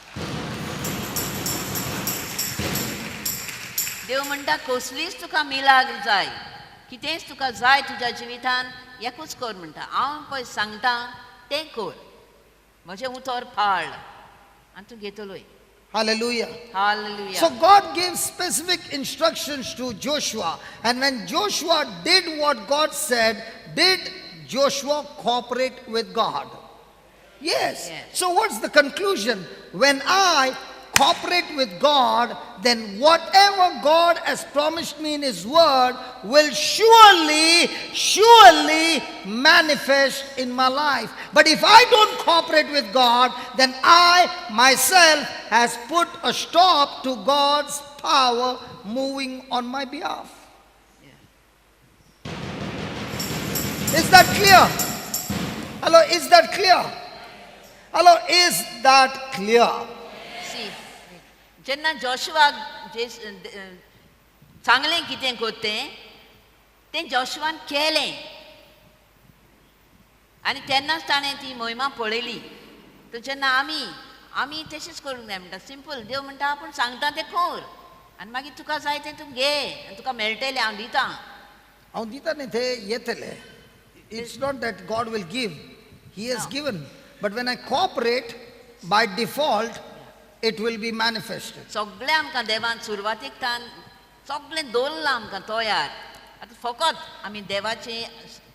देव म्हणटा कसलीच तुका मिलाग्र जाय, कितेंच तुका जाय तुज्या जिवितान, एकूच कर म्हणटा, हांव पळय सांगता तें कर, म्हजें उतर पाळ आनी तूं घेतलोय. Hallelujah. Hallelujah. So God gave specific instructions to Joshua, and when Joshua did what God said, did Joshua cooperate with God? Yes. Yes. So what's the conclusion? When I cooperate with God, then whatever God has promised me in His Word will surely, surely manifest in my life. But if I don't cooperate with God, then I myself has put a stop to God's power moving on my behalf. Yeah. Is that clear? Hello, is that clear? Hello, is that clear? See, जेन्ना जोशुआक जे सांगलें कितें कर तें, तें जोशुआन केलें आनी तेन्नाच ताणें ती मोहिमा पळयली. तर जेन्ना आमी आमी तशेंच करूंक जाय म्हणटा, सिंपल. देव म्हणटा आपूण सांगता तें कर आनी मागीर तुका जाय तें तूं घे आनी तुका मेळटलें, हांव दितां. हांव दिता न्ही ते येतले. It's not that God will give, He has given. But when I cooperate, by default, it will be manifested. सगळें आमकां देवान सुरवातीक तान सगळें दवरलां आमकां तयार. आतां फकत आमी देवाचें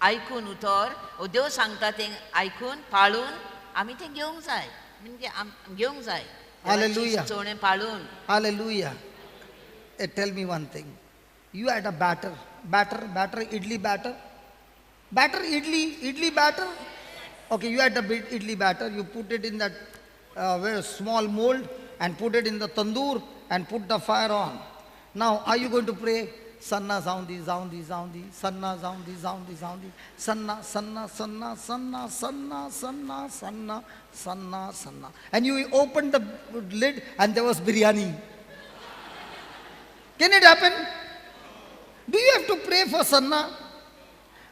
आयकून उतर ओ देव सांगता तें आयकून पाळून आमी तें घेवंक जाय, म्हणजे घेवंक जाय. Hallelujah. सुचोवणें पाळून. Hallelujah. Tell me one thing. You had a batter, batter, batter, idli batter, batter, idli, idli batter. Okay, you had the idli batter. You put it in that very small mold and put it in the tandoor and put the fire on. Now, are you going to pray? Sanna zaundi, zaundi, zaundi, sanna zaundi, zaundi, zaundi, sanna, sanna, sanna, sanna, sanna, sanna, sanna, sanna, sanna. And you opened the lid and there was biryani. Can it happen? Do you have to pray for sanna?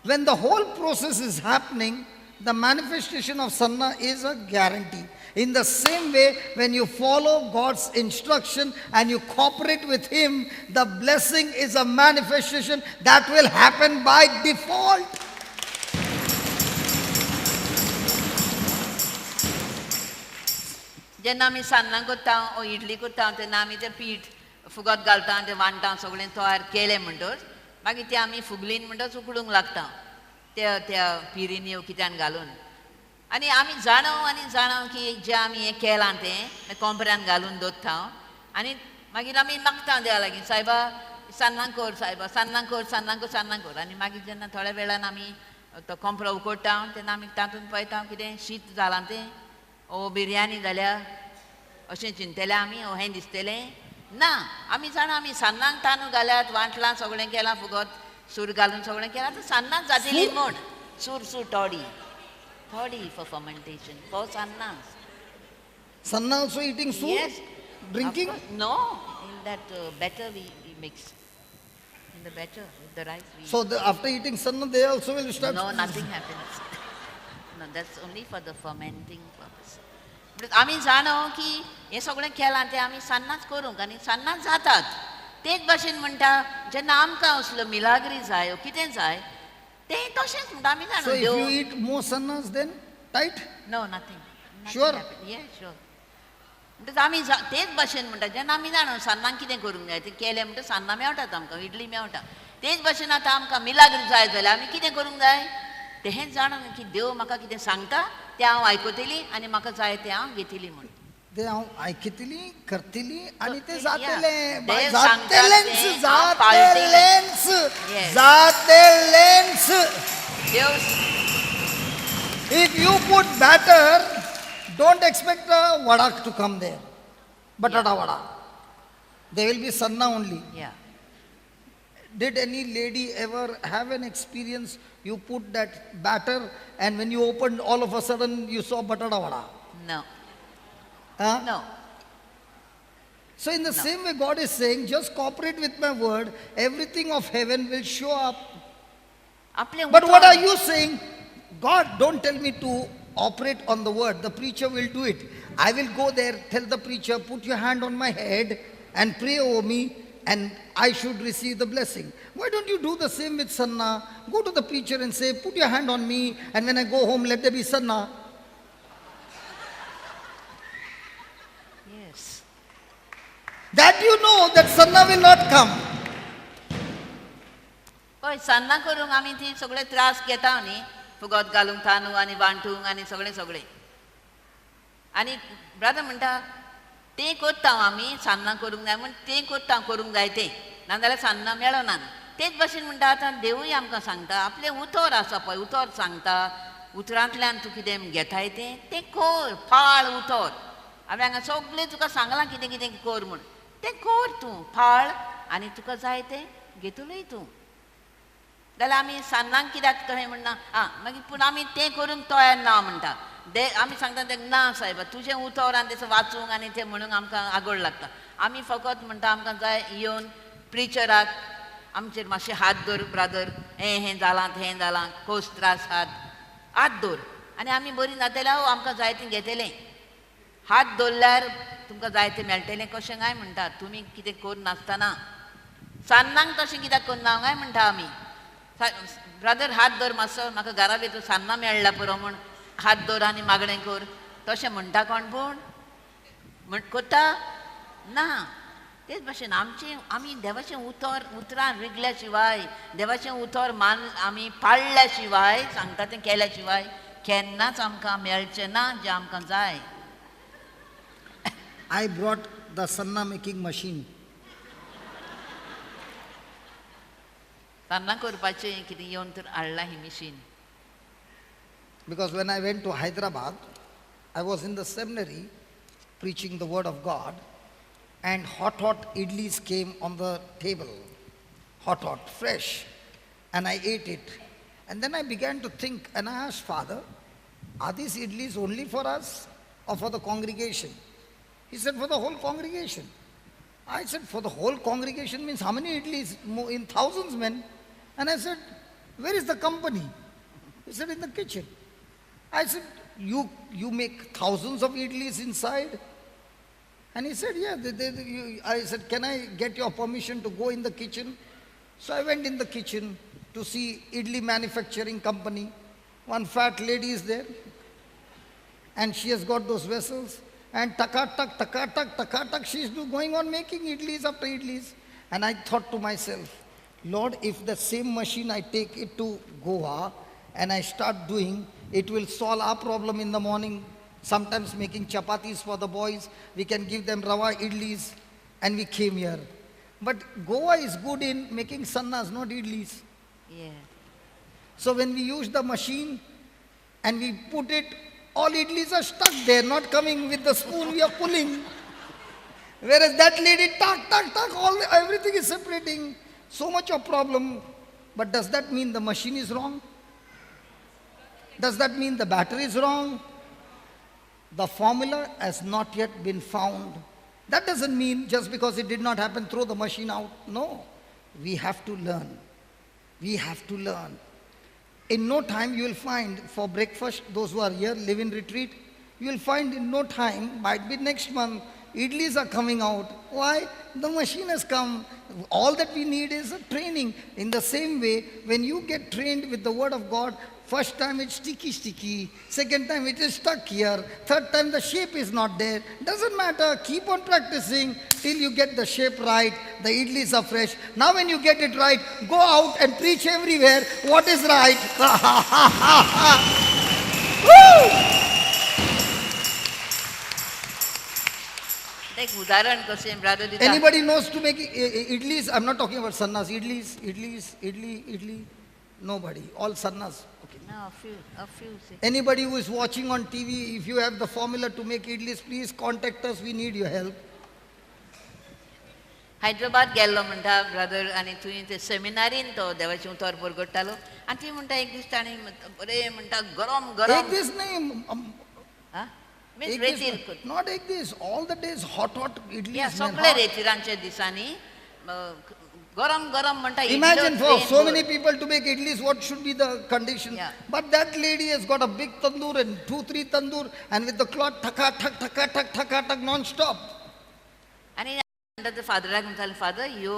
When the whole process is happening, the manifestation of sanna is a guarantee. In the same way, when you follow God's instruction and you cooperate with Him, the blessing is a manifestation that will happen by default. जेन्ना आमी सान्नां करता ओ इडली करता तेन्ना आमी तें पीठ फुगत घालता, तें वांट्टा, सगळें तयार केलें म्हणटच मागीर तें आमी फुगलीन म्हणटच उकडूंक लागता त्या त्या पिरींनी वो कित्यान घालून. आनी आमी जाणव आनी जाणव की जें आमी हें केलां तें कोंपऱ्यान घालून दवरता आनी मागीर आमी मागता देवा लागीं, सायबा सान्नां कर, सायबा सान्नां कर, सान्नां कर, सान्नां कर. आनी मागीर जेन्ना थोड्या वेळान आमी तो कोंपरो उकडटा तेन्ना आमी तातूंत पळयता कितें शीत जालां तें ओ बिरयानी जाल्या अशें चिंतलें आमी, ओ हें दिसतलें ना. आमी जाणा आमी सान्नांक तांदूळ घाल्यात, वांटलां, सगळें केलां, फुगत सूर घालून सगळें केलां, आतां सान्नां जातली म्हूण. सूर सूर toddy toddy for fermentation for sanna. Sanna also eating soup? Yes. Drinking? No, in that batter we mix. In the batter, with the rice we. So after eating sanna, they also will start? No, nothing happens. No, that's only for the fermenting purpose. आमी जाणो की हें सगळें केलां तें आमी सान्नाच करूंक आनी सान्नाच जातात. तेच भाशेन म्हणटा जेन्ना आमकां असलो मिलाग्री जाय कितें जाय तें तशेंच म्हणटा आमी जाणो. So if you eat more sannas then tight? No, nothing. Sure? Yeah, sure. म्हणटच आमी तेच भाशेन म्हणटा जेन्ना आमी जाणो सान्नांक कितें करूंक जाय तें केलें म्हणटा सान्नां मेळटात आमकां, इडली मेळटा. तेच भाशेन आतां आमकां मिलाग्री जाय जाल्यार आमी कितें करूंक जाय तें जाणून की देव म्हाका कितें सांगता तें हांव आयकतली आनी म्हाका जाय तें हांव घेतली म्हूण. ते हांव आयकतली, करतली आनी तें जातलें, जातलेंच, जातलेंच, जातलेंच. If you put batter, don't expect a vada to come there, batata vada. There will be sanna only. Yeah. Did any lady ever have an experience, you put that batter and when you opened, all of a sudden you saw batata vada? No. Huh? No. So in the same way, God is saying, just cooperate with my word, everything of heaven will show up. आपलें But what उतर are you saying? God, don't tell me to operate on the word. The preacher will do it. I will go there, tell the preacher, put your hand on my head and pray over me, and I should receive the blessing. Why don't you do the same with Sanna? Go to the preacher and say, put your hand on me, and when I go home, let there be Sanna. Yes. That you know that Sanna will not come. पळय सान्नां करूंक आमी ती सगळे त्रास घेता न्ही, फुगत घालूंक तांदूळ आनी वांटूंक आनी सगळें सगळें. आनी ब्रदर म्हणटा तें करता आमी, सान्नां करूंक जाय म्हूण तें करता, करूंक जाय तें, नाजाल्यार सान्नां मेळना. तेच भाशेन म्हणटा आतां देवूय आमकां सांगता आपलें उतर आसा पळय, उतर सांगता, उतरांतल्यान तूं कितें घेताय तें तें कर, पाळ उतर. हांवें हांगा सगळें तुका सांगलां कितें कितें कर म्हूण, तें कर तूं, पाळ आनी तुका जाय तें घेतलोय तूं. जाल्यार आमी सान्नांक कित्याक तशें म्हणना? आं मागीर पूण आमी तें करूंक तयार ना म्हणटा. दे आमी सांगता तें ना सायबा, तुजें उतर आनी तें वाचूंक आनी तें म्हणूंक आमकां आगोळ लागता. आमी फकत म्हणटा आमकां जाय येवन प्रिचराक आमचेर मातशें हात दवर ब्रादर, हें हें जालां हें जालां, खोस त्रास हात हात दवर आनी आमी बरीं जातल्यार आमकां जाय तें घेतलें. हात दवरल्यार तुमकां जाय तें मेळटलें कशें काय म्हणटा? तुमी कितें करनासतना सान्नांक तशें कित्याक करना काय म्हणटा आमी? ब्रदर हात दवर मातसो, म्हाका घरा भितर सान्नां मेळ्ळा पुरो म्हूण हात दवर आनी मागणें कर, तशें म्हणटा कोण? पूण म्हण करता ना. तेच भाशेन आमचें आमी देवाचें उतर उतरां रिगल्या शिवाय, देवाचें उतर मान आमी पाळ्ळ्या शिवाय, सांगता तें केल्या शिवाय केन्नाच आमकां मेळचें ना जें आमकां जाय. I brought the sanna making machine. सान्नां करपाचें कितें येवन तर हाडलां ही machine. Because when I went to Hyderabad, I was in the seminary preaching the word of God, and hot, hot idlis came on the table. Hot, hot, fresh. And I ate it. And then I began to think, and I asked Father, are these idlis only for us or for the congregation? He said, for the whole congregation. I said, for the whole congregation means how many idlis? In thousands, men. And I said, where is the company? He said, in the kitchen. I said, you make thousands of idlis inside? And he said, yeah. I said, can I get your permission to go in the kitchen? So I went in the kitchen to see idli manufacturing company. One fat lady is there. And she has got those vessels. And taka-tak, taka-tak, taka-tak, she is going on making idlis after idlis. And I thought to myself, Lord, if the same machine I take it to Goa and I start doing, it will solve our problem in the morning. Sometimes making chapatis for the boys, we can give them rava idlis, and we came here. But Goa is good in making sannas, not idlis. Yeah. So when we use the machine and we put it, all idlis are stuck there, not coming with the spoon we are pulling. Whereas that lady, tak, tak, tak, all, everything is separating. So much of problem. But does that mean the machine is wrong? Does that mean the battery is wrong? The formula has not yet been found. That doesn't mean just because it did not happen, throw the machine out. No. We have to learn. We have to learn. In no time you will find for breakfast, those who are here, live in retreat, you will find in no time, might be next month, idlis are coming out. Why? The machine has come. All that we need is a training. In the same way, when you get trained with the word of God, first time it's sticky, sticky. Second time it is stuck here. Third time the shape is not there. Doesn't matter. Keep on practicing till you get the shape right. The idlis are fresh. Now when you get it right, go out and preach everywhere what is right. Woo! Anybody knows to make idlis? I'm not talking about sannas. Idlis, idlis, idli, idli. Nobody. All sannas. Okay. No, a few. Anybody who is watching on TV, if you have the formula to make idlis, please contact us. We need your help. Hyderabad गेल्लो म्हणटा ब्रदर, आनी थंय ते सेमिनारीन तो देवाचें उतर बरगडटालो आनी ती म्हणटा एक दीस ताणें बरें म्हणटा गरम गरम. एक दीस न्ही, not एक दीस, all the days hot hot idlis. सगळे रेतिरांच्या दिसांनी गरम गरम म्हणटा. Imagine for so many people to make idlis, what should be the condition? Yeah. But that lady has got a big tandoor and 2-3 tandoor, and with the cloth thaka thak thaka thak thaka thak non-stop. आनी म्हणटा ते फादराक म्हणटाले, फादर ह्यो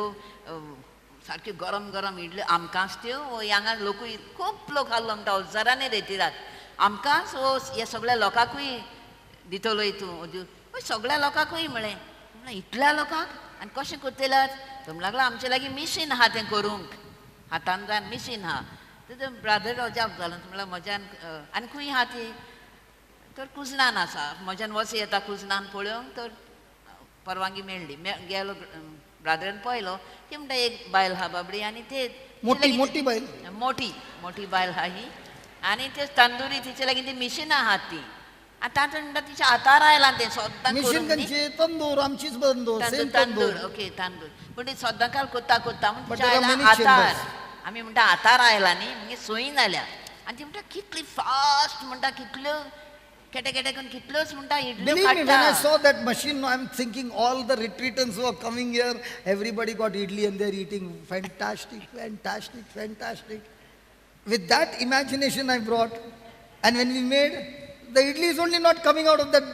सारक्यो गरम गरम इडल्यो आमकांच त्यो हांगा लोकूय खूब लोक आहलो म्हणटा, हजारांनी रेतिरात आमकांच वो ह्या सगळ्या लोकांकूय दितलोय तूं. सगळ्या लोकांकूय म्हळें, म्हणलें इतल्या लोकांक आनी कशें करतल्यात? तो म्हणूंक लागलो आमचे लागीं मिशीन आहा, तें करूंक हातान जावन मिशीन आहा. तर ब्रादर अजाप जालो, म्हणल्यार म्हज्यान आनी खंय आहा ती? तर कुजनान आसा, म्हज्यान वच येता कुजनान पळोवंक. तर परवानगी मेळ्ळी, गेलो ब्रादरान पळयलो, ती म्हणटा एक बायल आहा बाबडी, आनी ते मोठी मोठी बायल, मोठी मोठी बायल आहा ही, आनी ते तंदुरी तिचे लागीं ती मिशिनां आहात ती. आनी तातूंत म्हणटा तिच्या हातार आयलां तें सद्दां. मिशीन खंयची? तंदूर, आमचीच तंदूर, तंदूर, ओके तांदूर. पूण ती सद्दां काल करता करता म्हण तिच्या आयलां हातार, आमी म्हणटा हातार आयला न्ही, मागीर सोयी जाल्या. आनी ती म्हणटा कितली फास्ट म्हणटा, कितल्यो केटे केटे करून कितल्योच म्हणटा इडल्यो Believe me, when I काडटा. saw that machine, I'm thinking all the retreatants who are coming here, everybody got idli and they're eating. Fantastic, fantastic, fantastic. With that imagination I brought, and when we made, the idli is only not coming out of that.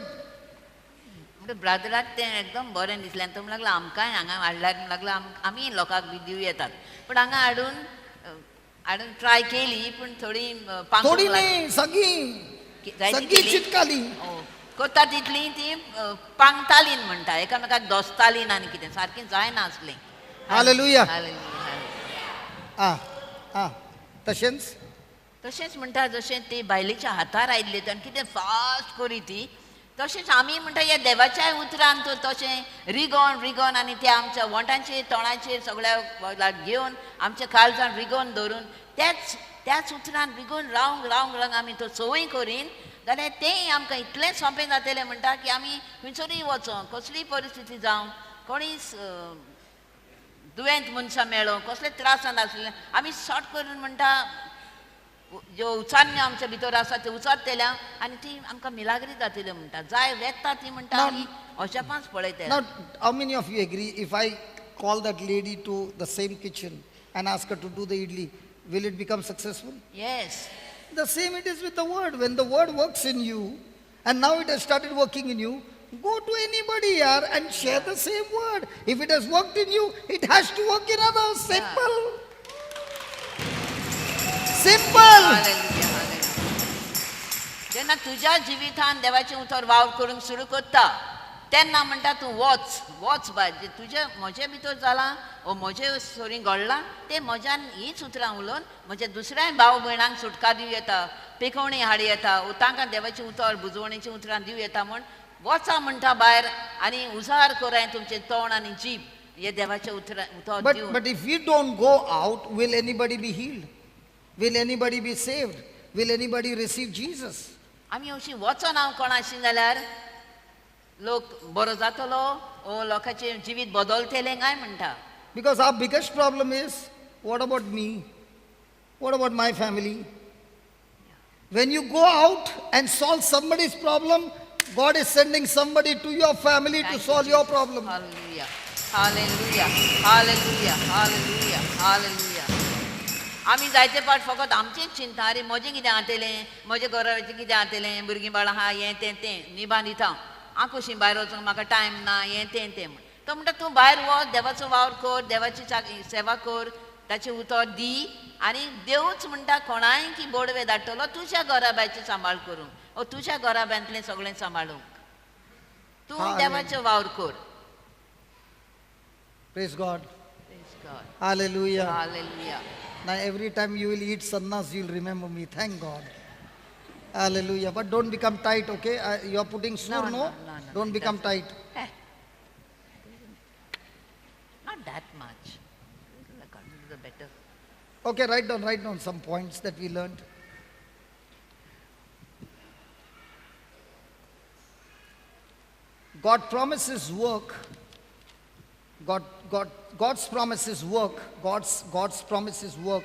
म्हणजे ब्रादराक तें एकदम बरें दिसलें आनी तो म्हणूंक लागलो आमकांय हांगा हाडल्यार, म्हणूंक लागलो आमी लोकांक बी दिवं येतात. पूण हांगा हाडून हाडून ट्राय केली, पूण थोडी थोडी न्ही, सगळी सगळी चिटकाली. करता तितली ती पांगताली म्हणटा, एकामेकाक दोसताली ना आनी कितें सारकें जायना आसलें. हालेलुया. हालेलुया. आं आं तशेंच तशेंच म्हणटा, जशें ती बायलेच्या हातार आयिल्ली आनी कितें फास्ट करी ती, तशेंच आमी म्हणटा ह्या देवाच्याय उतरान तर तशें रिगोन रिगोन आनी त्या आमच्या वोंटांचेर तोंडाचेर सगळ्या घेवन आमच्या काळजान रिगोन दवरून त्याच त्याच उतरान रिगोन रावंक रावंक रावंक आमी तो संवय करीन जाल्यार तेंय आमकां इतलें सोंपें जातलें म्हणटा की आमी खंयसरूय वचों, कसलीय परिस्थिती जावं, कोणीच दुयेंत मनशां मेळो, कसले त्रासान आसले आमी शॉर्ट करून म्हणटा ज्यो उचान्य आमच्या भितर आसा ते उचारतल्या आनी ती आमकां मिलाग्री जातल्यो म्हणटा, जाय वेता ती म्हणटा आमी अजापांच पळयतले. Now, how many of you agree if I call that lady to the same kitchen and ask her to do the idli, will it become successful? Yes. The same it is with the word. When the word works in you, and now it has started working in you, go to anybody here and share the same word. If it has worked in you, it has to work in others. Simple. Yeah. Simple. Hallelujah, hallelujah. जेन्ना तुज्या जिवितान देवाचें उतर वावर करूंक सुरू करता तेन्ना म्हणटा तूं वच वच बाय, तुजे म्हजे भितर जालां वो म्हजे सरी घडलां तें म्हज्यान हीच उतरां उलोवन म्हज्या दुसऱ्याय भाव भयणांक सुटका दिवं येता, पेखवणी हाडूं येता, तांकां देवाचें उतर बुजवणेचीं उतरां दिवं येता म्हूण वचा म्हणटा भायर आनी उजार कराय तुमचें तोंड आनी जीब हे देवाचें उतरां उतर दिवन. But if you don't go out, will anybody be healed? Will anybody be saved? Will anybody receive Jesus? आमी अशी वचना कोणाशी जाल्यार लोक बरो जातलो ओ लोकांचें जिवीत बदलतलें काय म्हणटा. Because our biggest problem is, what about me? What about my family? When you go out and solve somebody's problem, God is sending somebody to your family to solve your problem. Hallelujah. Hallelujah. Hallelujah. Hallelujah. Hallelujah. आमी जायते पाट फकत आमचेंच चिंता, आरे म्हजें कितें जातलें, म्हजें घराचें कितें जातलें, भुरगीं बाळां आहा, हें तें तें निभान दिता हांव, कशीं भायर वचूंक म्हाका टायम ना, हें तें तें म्हण. तो म्हणटा तूं भायर वच, देवाचो वावर कर, देवाची सेवा कर, ताचें उतर दी आनी देवूच म्हणटा कोणाय की बोडवे धाडटलो तुज्या घराब्याचें सांबाळ करूंक ओ तुज्या घराब्यांतलें सगळें सांबाळूंक, तूं देवाचो वावर कर. Praise God. Praise God. Hallelujah. Hallelujah. Now every time you will eat sannas, you will remember me. Thank God. Hallelujah. But don't become tight, okay? You are putting sur, no? No, no, Don't become tight. Not that much. The better. Okay, write down some points that we learned. God promises work. God's promises work. God's promises work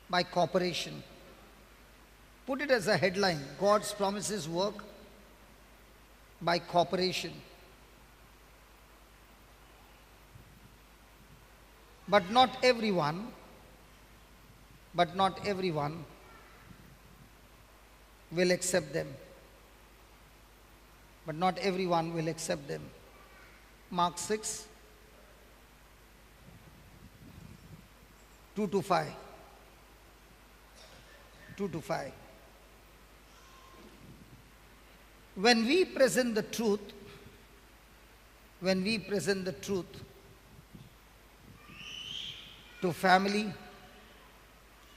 by cooperation. Put it as a headline. God's promises work by cooperation. But not everyone, but not everyone will accept them. But not everyone will accept them. Mark 6, 2 to 5. 2 to 5. When we present the truth, when we present the truth to family,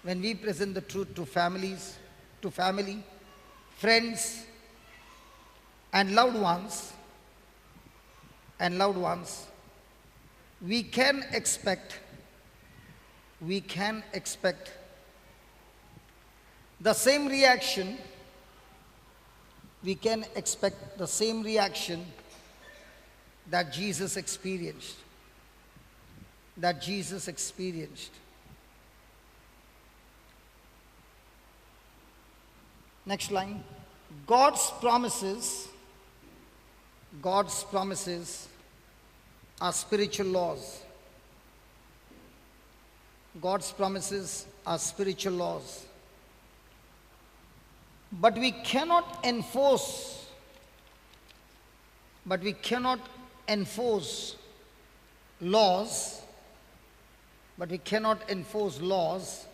when we present the truth to families, to family, friends, and loved ones, we can expect the same reaction, we can expect the same reaction that Jesus experienced, that Jesus experienced. Next line. God's promises are spiritual laws. God's promises are spiritual laws. But we cannot enforce, laws, but we cannot enforce laws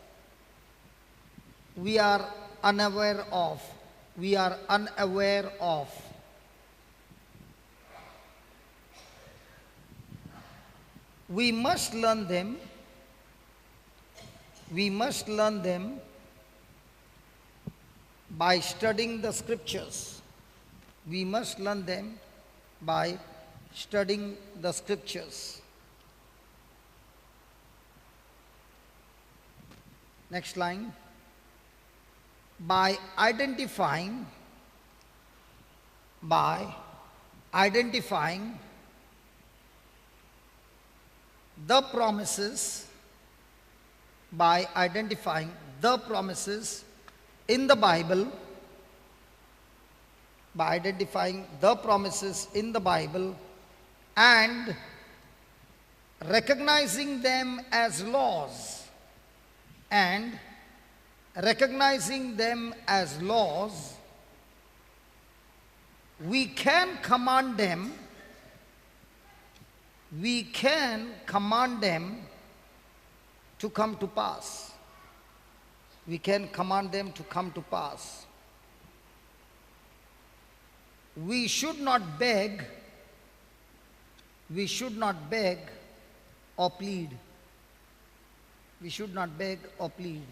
we are unaware of. We are unaware of. We must learn them. We must learn them by studying the scriptures. We must learn them by studying the scriptures. Next line. By identifying the promises, by identifying the promises in the Bible, by identifying the promises in the Bible and recognizing them as laws, and recognizing them as laws, we can command them, we can command them to come to pass. We can command them to come to pass. We should not beg, we should not beg or plead. We should not beg or plead.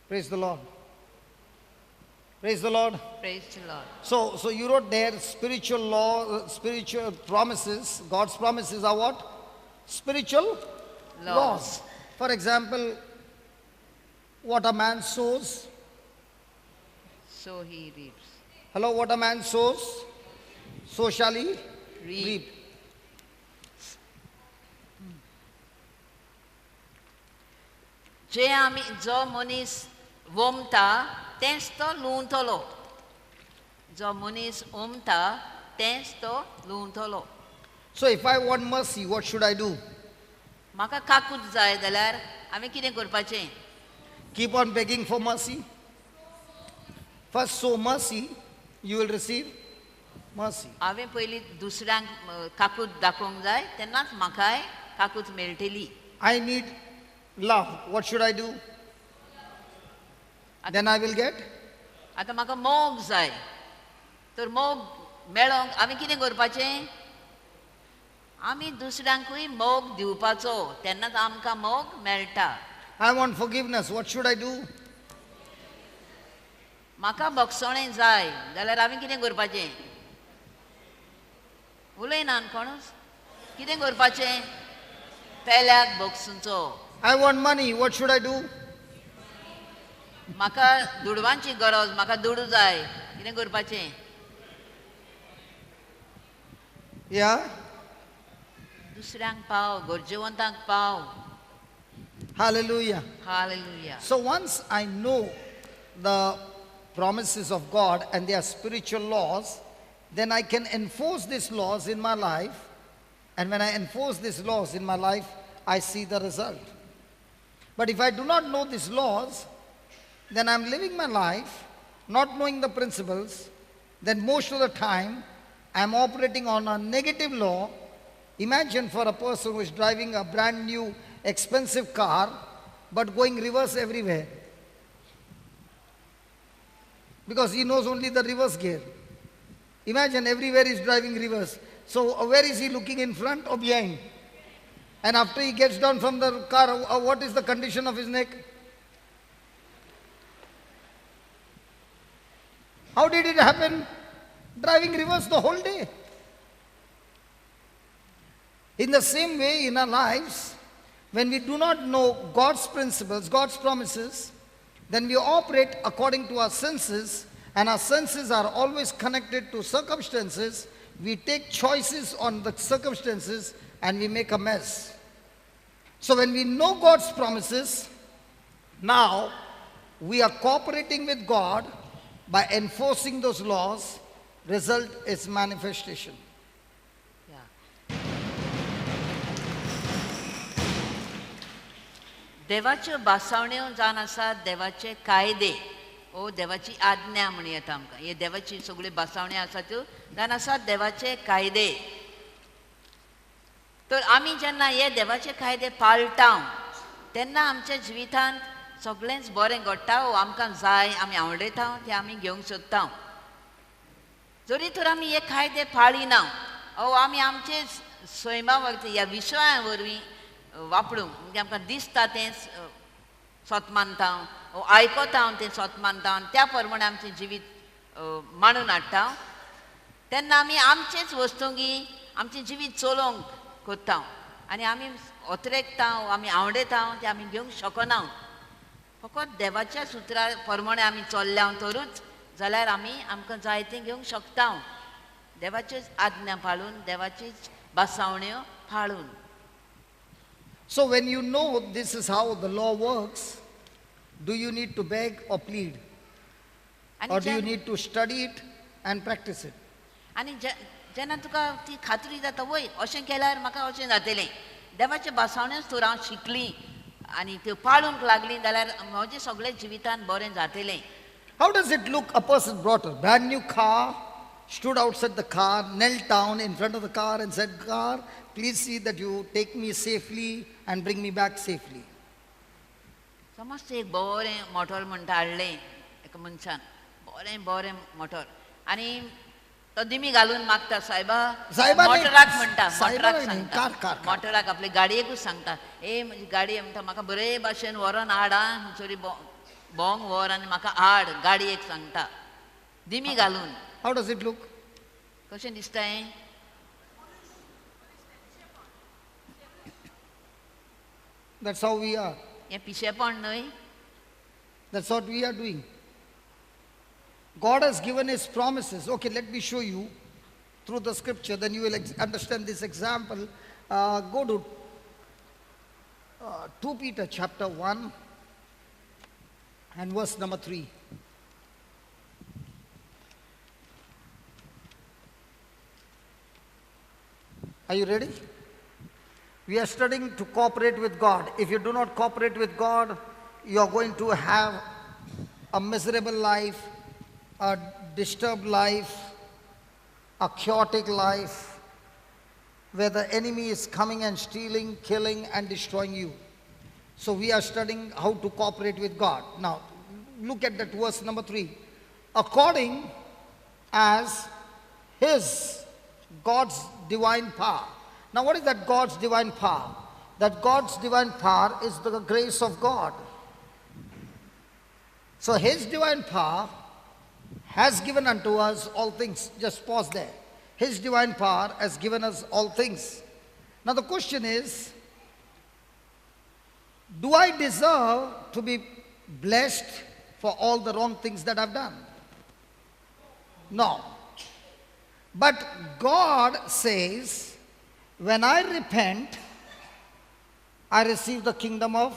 Praise the Lord. Praise the Lord. Praise the Lord. So you wrote there spiritual law, spiritual promises. God's promises are what? Spiritual laws. For example, what a man sows, so he reaps. Hello, what a man sows, so shall he reap. जे आमी जो मनीस वोमता तेंच तो लुंवतलो. जो मनीस ओमता तेंच तो लुंवतलो. So if I want mercy, what should I do? म्हाका काकूत जाय जाल्यार हांवें कितें करपाचें? Keep on begging for mercy. First sow mercy, you will receive mercy. हांवें पयलीं दुसऱ्यांक काकूत दाखोवंक जाय तेन्नाच म्हाकाय काकूत मेळटली. I need love. What should I do? Then I will get. आतां म्हाका मोग जाय तर मोग मेळोंक हांवें कितें करपाचें? आमी दुसऱ्यांकूय मोग दिवपाचो तेन्नाच आमकां मोग मेळटा. I want forgiveness. What should I do? म्हाका बक्षणें जाय जाल्यार हांवें कितें करपाचें? उलयना कोणूच. कितें करपाचें? पेल्याक बक्षुचो. I want money. What should I do? म्हाका दुडवांची गरज, म्हाका दुडू जाय, कितें करपाचें? Yeah. दुसऱ्यांक पाव, गरजेवंतांक पाव. Hallelujah. Hallelujah. So once I know the promises of God and their spiritual laws, then I can enforce these laws in my life. And when I enforce these laws in my life, I see the result. But if I do not know these laws, then I'm living my life not knowing the principles. Then most of the time, I'm operating on a negative law. Imagine for a person who is driving a brand new expensive car, but going reverse everywhere. Because he knows only the reverse gear. Imagine everywhere he's driving reverse. So where is he looking, in front or behind? And after he gets down from the car, what is the condition of his neck? How did it happen? Driving reverse the whole day. In the same way, in our lives, when we do not know God's principles, God's promises, then we operate according to our senses, and our senses are always connected to circumstances. We take choices on the circumstances and we make a mess. So when we know God's promises, now we are cooperating with God by enforcing those laws. Result is manifestation. देवाच्यो भासावण्यो जावन आसा देवाचे कायदे ओ देवाची आज्ञा म्हण येता आमकां. हे देवाची सगळ्यो भासावण्यो आसा त्यो जावन आसा देवाचे कायदे. तर आमी जेन्ना हे देवाचे कायदे पाळटा तेन्ना आमच्या जिवितांत सगळेंच बरें घडटा ओ आमकां जाय आमी आवडयता तें आमी घेवंक सोदता. जरी तर आमी हे कायदे पाळिना ओ आमी आमचे सैमा वरवीं ह्या विशया वरवीं वापरूंक म्हणजे आमकां दिसता तें सत मानता ओ आयकता तें सत मानता आनी त्या प्रमाणे आमचें जिवीत मांडून हाडटा तेन्ना आमी आमचेच वस्तुंगी आमचें जिवीत चलोवंक कोत्ता आनी आमी अत्रेकता आमी आवडयता तें आमी घेवंक शकना. फकत देवाच्या सुत्रा प्रमाणे आमी चल्ल्या तरूच जाल्यार आमी आमकां जाय तें घेवंक शकता. देवाच्योच आज्ञा पाळून देवाचीच भासावण्यो पाळून. So when you know this is how the law works, do you need to beg or plead? Or do you need to study it and practice it? आनी जेन्ना तुका ती खात्री जाता वय अशें केल्यार म्हाका अशें जातलें देवाचे भासावण्योच तर हांव शिकली आनी त्यो पाळूंक लागली जाल्यार म्हजें सगळें जिवितान बरें जातलें. How does it look? A person brought a brand new car, stood outside the car, knelt down in front of the car and said, "Car, please see that you take me safely and bring me back safely." समज एक बरें मोटर म्हणटा हाडलें एका मनशान बरें बरें मोटर आनी तो दिमी घालून मागता सायबा मोटराक म्हणटा मोटराक सांगता मोटराक आपले गाडयेकूच सांगता ए म्हजी गाडी म्हणटा म्हाका बरे भाशेन व्हरोन हाड आं सॉरी भोंवंक व्हर आनी म्हाका हाड गाडयेक सांगता दिमी घालून. How does it look? कशें दिसता हें? That's how we are. हें पिशेपण न्हय? That's what we are doing. God has given His promises. Okay, let me show you through the scripture, then you will understand this example. Go to 2 Peter chapter 1 and verse number 3. Are you ready? We are studying to cooperate with God. If you do not cooperate with God, you are going to have a miserable life, a disturbed life, a chaotic life, where the enemy is coming and stealing, killing and destroying you. So we are studying how to cooperate with God. Now, look at that verse number 3. According as His, God's divine power. Now what is that God's divine power? That God's divine power is the grace of God. So His divine power has given unto us all things. Just pause there. His divine power has given us all things. Now the question is, do I deserve to be blessed for all the wrong things that I've done? No. But God says, when I repent, I receive the kingdom of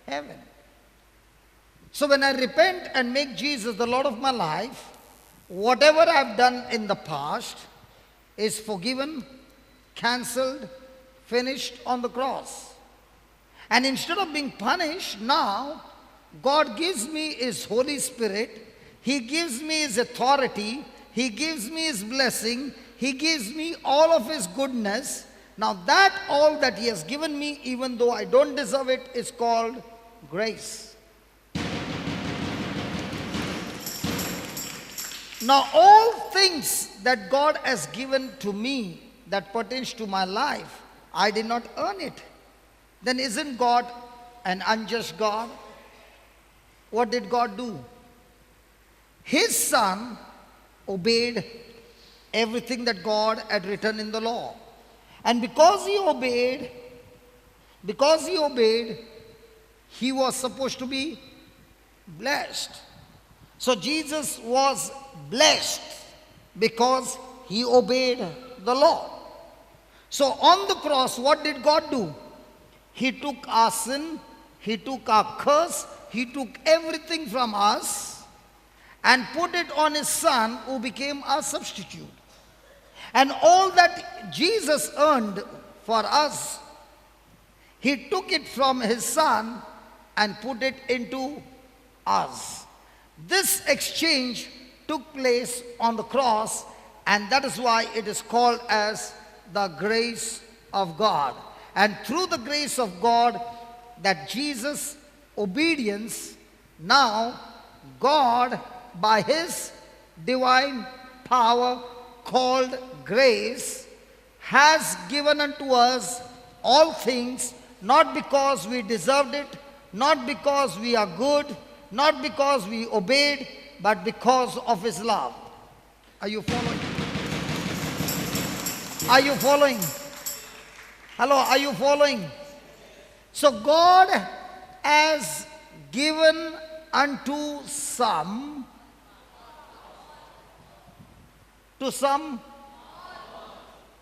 heaven. So when I repent and make Jesus the Lord of my life, whatever I've done in the past is forgiven, cancelled, finished on the cross. And instead of being punished, now God gives me His Holy Spirit. He gives me His authority. He gives me His blessing. He gives me all of His goodness. Now that all that He has given me, even though I don't deserve it, is called grace. Now all things that God has given to me that pertains to my life, I did not earn it. Then isn't God an unjust God? What did God do? His Son obeyed everything that God had written in the law. And because he obeyed, he was supposed to be blessed. So Jesus was blessed because he obeyed the law. So on the cross, what did God do? He took our sin, He took our curse, He took everything from us and put it on His Son, who became our substitute. And all that Jesus earned for us, He took it from His Son and put it into us. This exchange took place on the cross, and that is why it is called as the grace of God. And through the grace of God, that Jesus' obedience, now God, by His divine power called grace, has given unto us all things, not because we deserved it, not because we are good, not because we obeyed, but because of His love. Are you following? Are you following? Hello, are you following? So God has given unto some, to some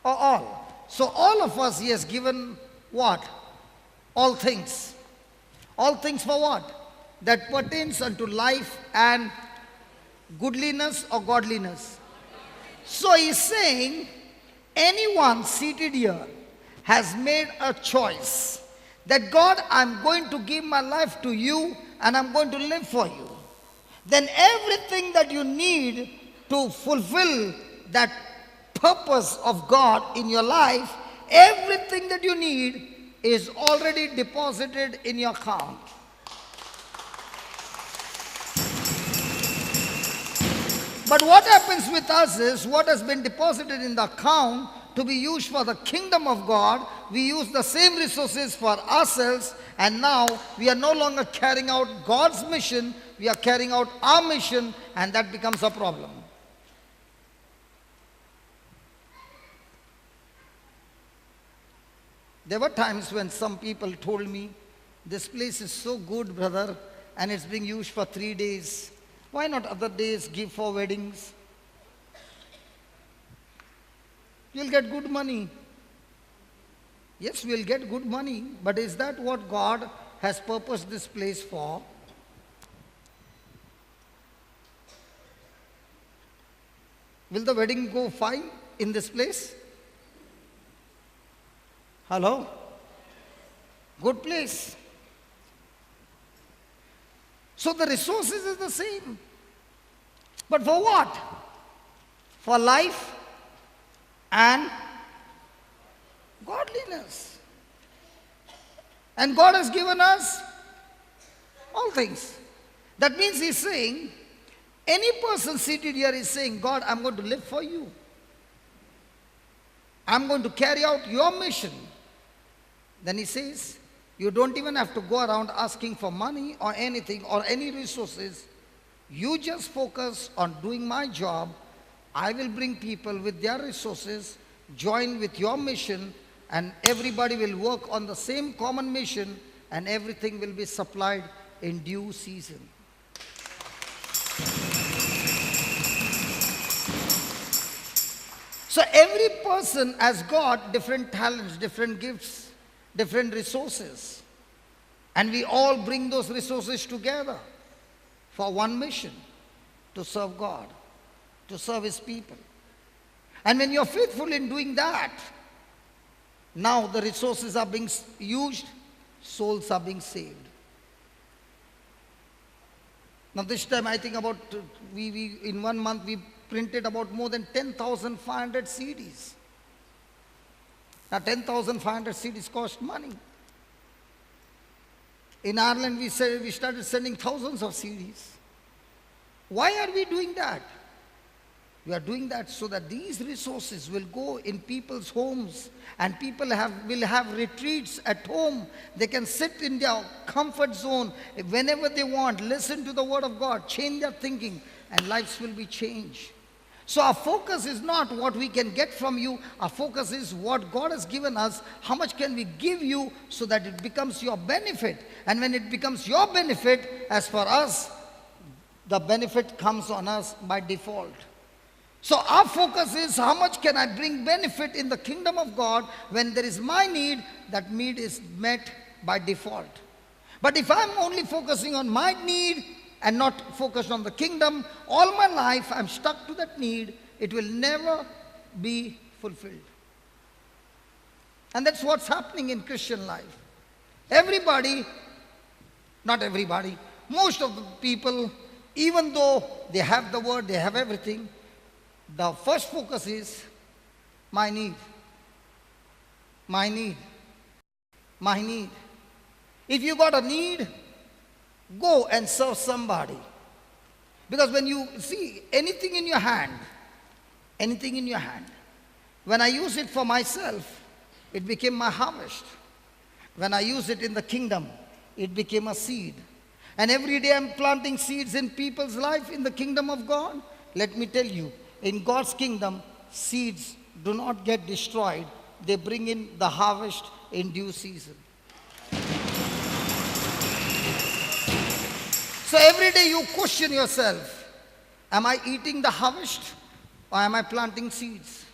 or all. So all of us He has given what? All things. All things for what? That pertains unto life and goodliness or godliness. So he's saying, anyone seated here has made a choice that God, I'm going to give my life to you and I'm going to live for you. Then everything that you need to fulfill that purpose of God in your life, everything that you need is already deposited in your account. But what happens with us is, what has been deposited in the account to be used for the kingdom of God, we use the same resources for ourselves, and now we are no longer carrying out God's mission, we are carrying out our mission, and that becomes a problem. There were times when some people told me, this place is so good, brother, and it's being used for 3 days. Why not other days give for weddings? You'll get good money. Yes, we'll get good money, but is that what God has purposed this place for? Will the wedding go fine in this place? Hello? Good place. So the resources is the same. But for what? For life and godliness. And God has given us all things. That means He's saying, any person seated here is saying, God, I'm going to live for you. I'm going to carry out your mission. Then He says, you don't even have to go around asking for money or anything or any resources. You just focus on doing my job. I will bring people with their resources, join with your mission, and everybody will work on the same common mission, and everything will be supplied in due season. So every person has got different talents, different gifts, different resources. And we all bring those resources together for one mission, to serve God, to serve His people. And when you're faithful in doing that, now the resources are being used Souls are being saved. Now this time I think about, we in 1 month we printed about more than 10,500 CDs. Now 10,500 CDs cost money. In Ireland we started sending thousands of CDs. Why are we doing that? We are doing that so that these resources will go in people's homes and people will have retreats at home. They can sit in their comfort zone whenever they want, listen to the word of God, change their thinking, and lives will be changed. So our focus is not what we can get from you. Our focus is what God has given us. How much can we give you so that it becomes your benefit? And when it becomes your benefit, as for us, the benefit comes on us by default. So our focus is how much can I bring benefit in the kingdom of God. When there is my need, that need is met by default. But if I'm only focusing on my need and not focused on the kingdom, all my life I'm stuck to that need. It will never be fulfilled. And that's what's happening in Christian life. Everybody, not everybody, most of the people, even though they have the word, they have everything, the first focus is my need, my need, my need. If you got a need, go and serve somebody. Because when you see anything in your hand, anything in your hand, when I use it for myself, it became my harvest. When I use it in the kingdom, it became a seed. And every day I'm planting seeds in people's life in the kingdom of God. Let me tell you, in God's kingdom, seeds do not get destroyed. They bring in the harvest in due season. So every day you question yourself, am I eating the harvest or am I planting seeds?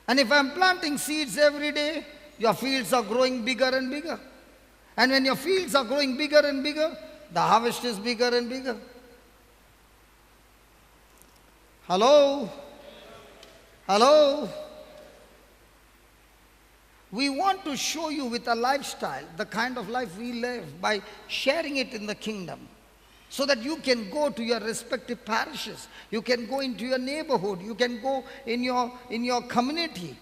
And if I'm planting seeds every day, your fields are growing bigger and bigger. And when your fields are growing bigger and bigger, the harvest is bigger and bigger. Hello? Hello? We want to show you with a lifestyle, the kind of life we live by sharing it in the kingdom, so that you can go to your respective parishes, you can go into your neighborhood, you can go in your community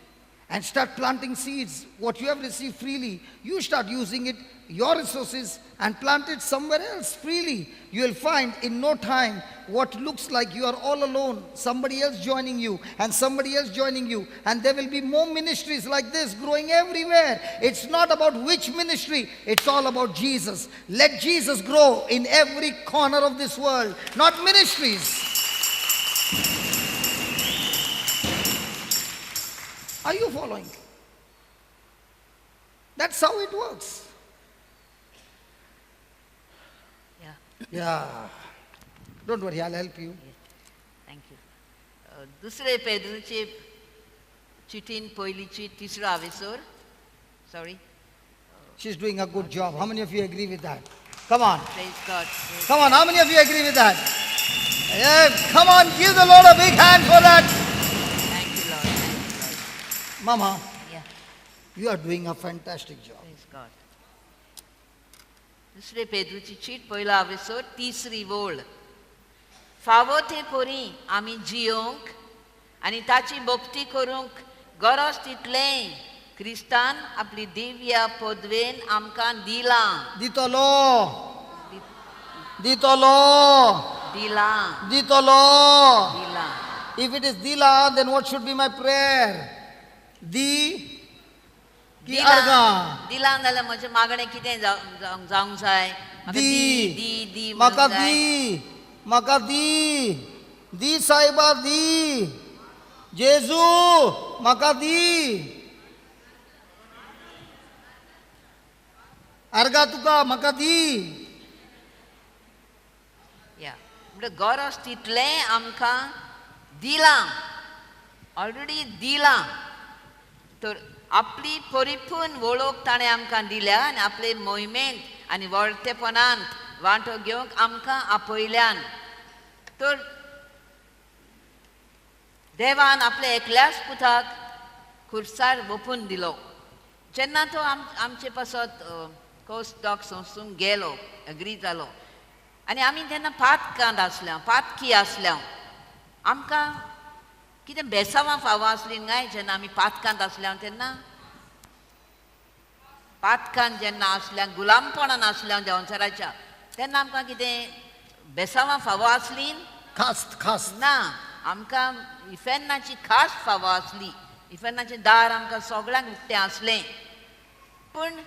and start planting seeds. What you have received freely, you start using it, your resources, and plant it somewhere else freely. You will find in no time what looks like you are all alone, somebody else joining you and somebody else joining you, and there will be more ministries like this growing everywhere. It's not about which ministry, it's all about Jesus. Let Jesus grow in every corner of this world, not ministries. Are you following? That's how it works. Yeah. Yeah. Don't worry, I'll help you. Yeah. Thank you. दुसरे पेद्रूचे चिटीन पयलीची तिसरो आवेसोर. Sorry. She's doing a good job. How many of you agree with that? Come on. Praise God. Praise Come on. How many of you agree with that? Yeah, come on, give the Lord a big hand for that. Thank you, Lord. Thank you, Lord. Mama, Yeah. you are doing a fantastic job. Praise God. दुसरे पेद्रूची चीट पयलो आवेसोर तिसरी वळ. फावो ते परी आमी जियोंक आनी ताची भक्ती करूंक गरज तितलें क्रिस्तान आपली दिव्य पदवेन आमकां दिलां. दितलो, दितलो, दिलां, दितलो. दिलां. If it is dila, then what should be my prayer? Di की अर्गां. दिलां जाल्यार म्हजें मागणें कितें जावंक जाय? म्हाका दी, दी, दी म्हाका म्हणूंक जाय. दी, म्हाका दी, दी सायबा दी, जेजू म्हाका दी, अर्गां तुका म्हाका दी. या म्हणल्यार गरज तितलें आमकां दिलां, ऑलरेडी दिलां. तर आपली परिपूर्ण वळख ताणें आमकां दिल्या आनी आपले मोहिमेंत आनी वळतेपणांत वांटो घेवंक आमकां आपयल्यान. तर देवान आपल्या एकल्याच पुताक खुर्सार वोपून दिलो. जेन्ना तो आमचे पासत कोस्ट डॉग सोंसूंक गेलो, एग्री जालो. आनी आमी तेन्ना पातकांत आसल्या, पातकी आसल्या. आमकां कितें बेसावां फावो आसलीं काय जेन्ना आमी पातकांत आसल्या तेन्ना? पातकांत जेन्ना आसल्या, गुलामपणान आसल्या देंवचाराच्या, तेन्ना आमकां कितें बेसावां फावो आसलीं? खास्त खास्त ना, आमकां इफेर्नाची खास फावो आसली. इफेर्नाचें दार आमकां सगळ्यांक उक्तें आसलें. पूण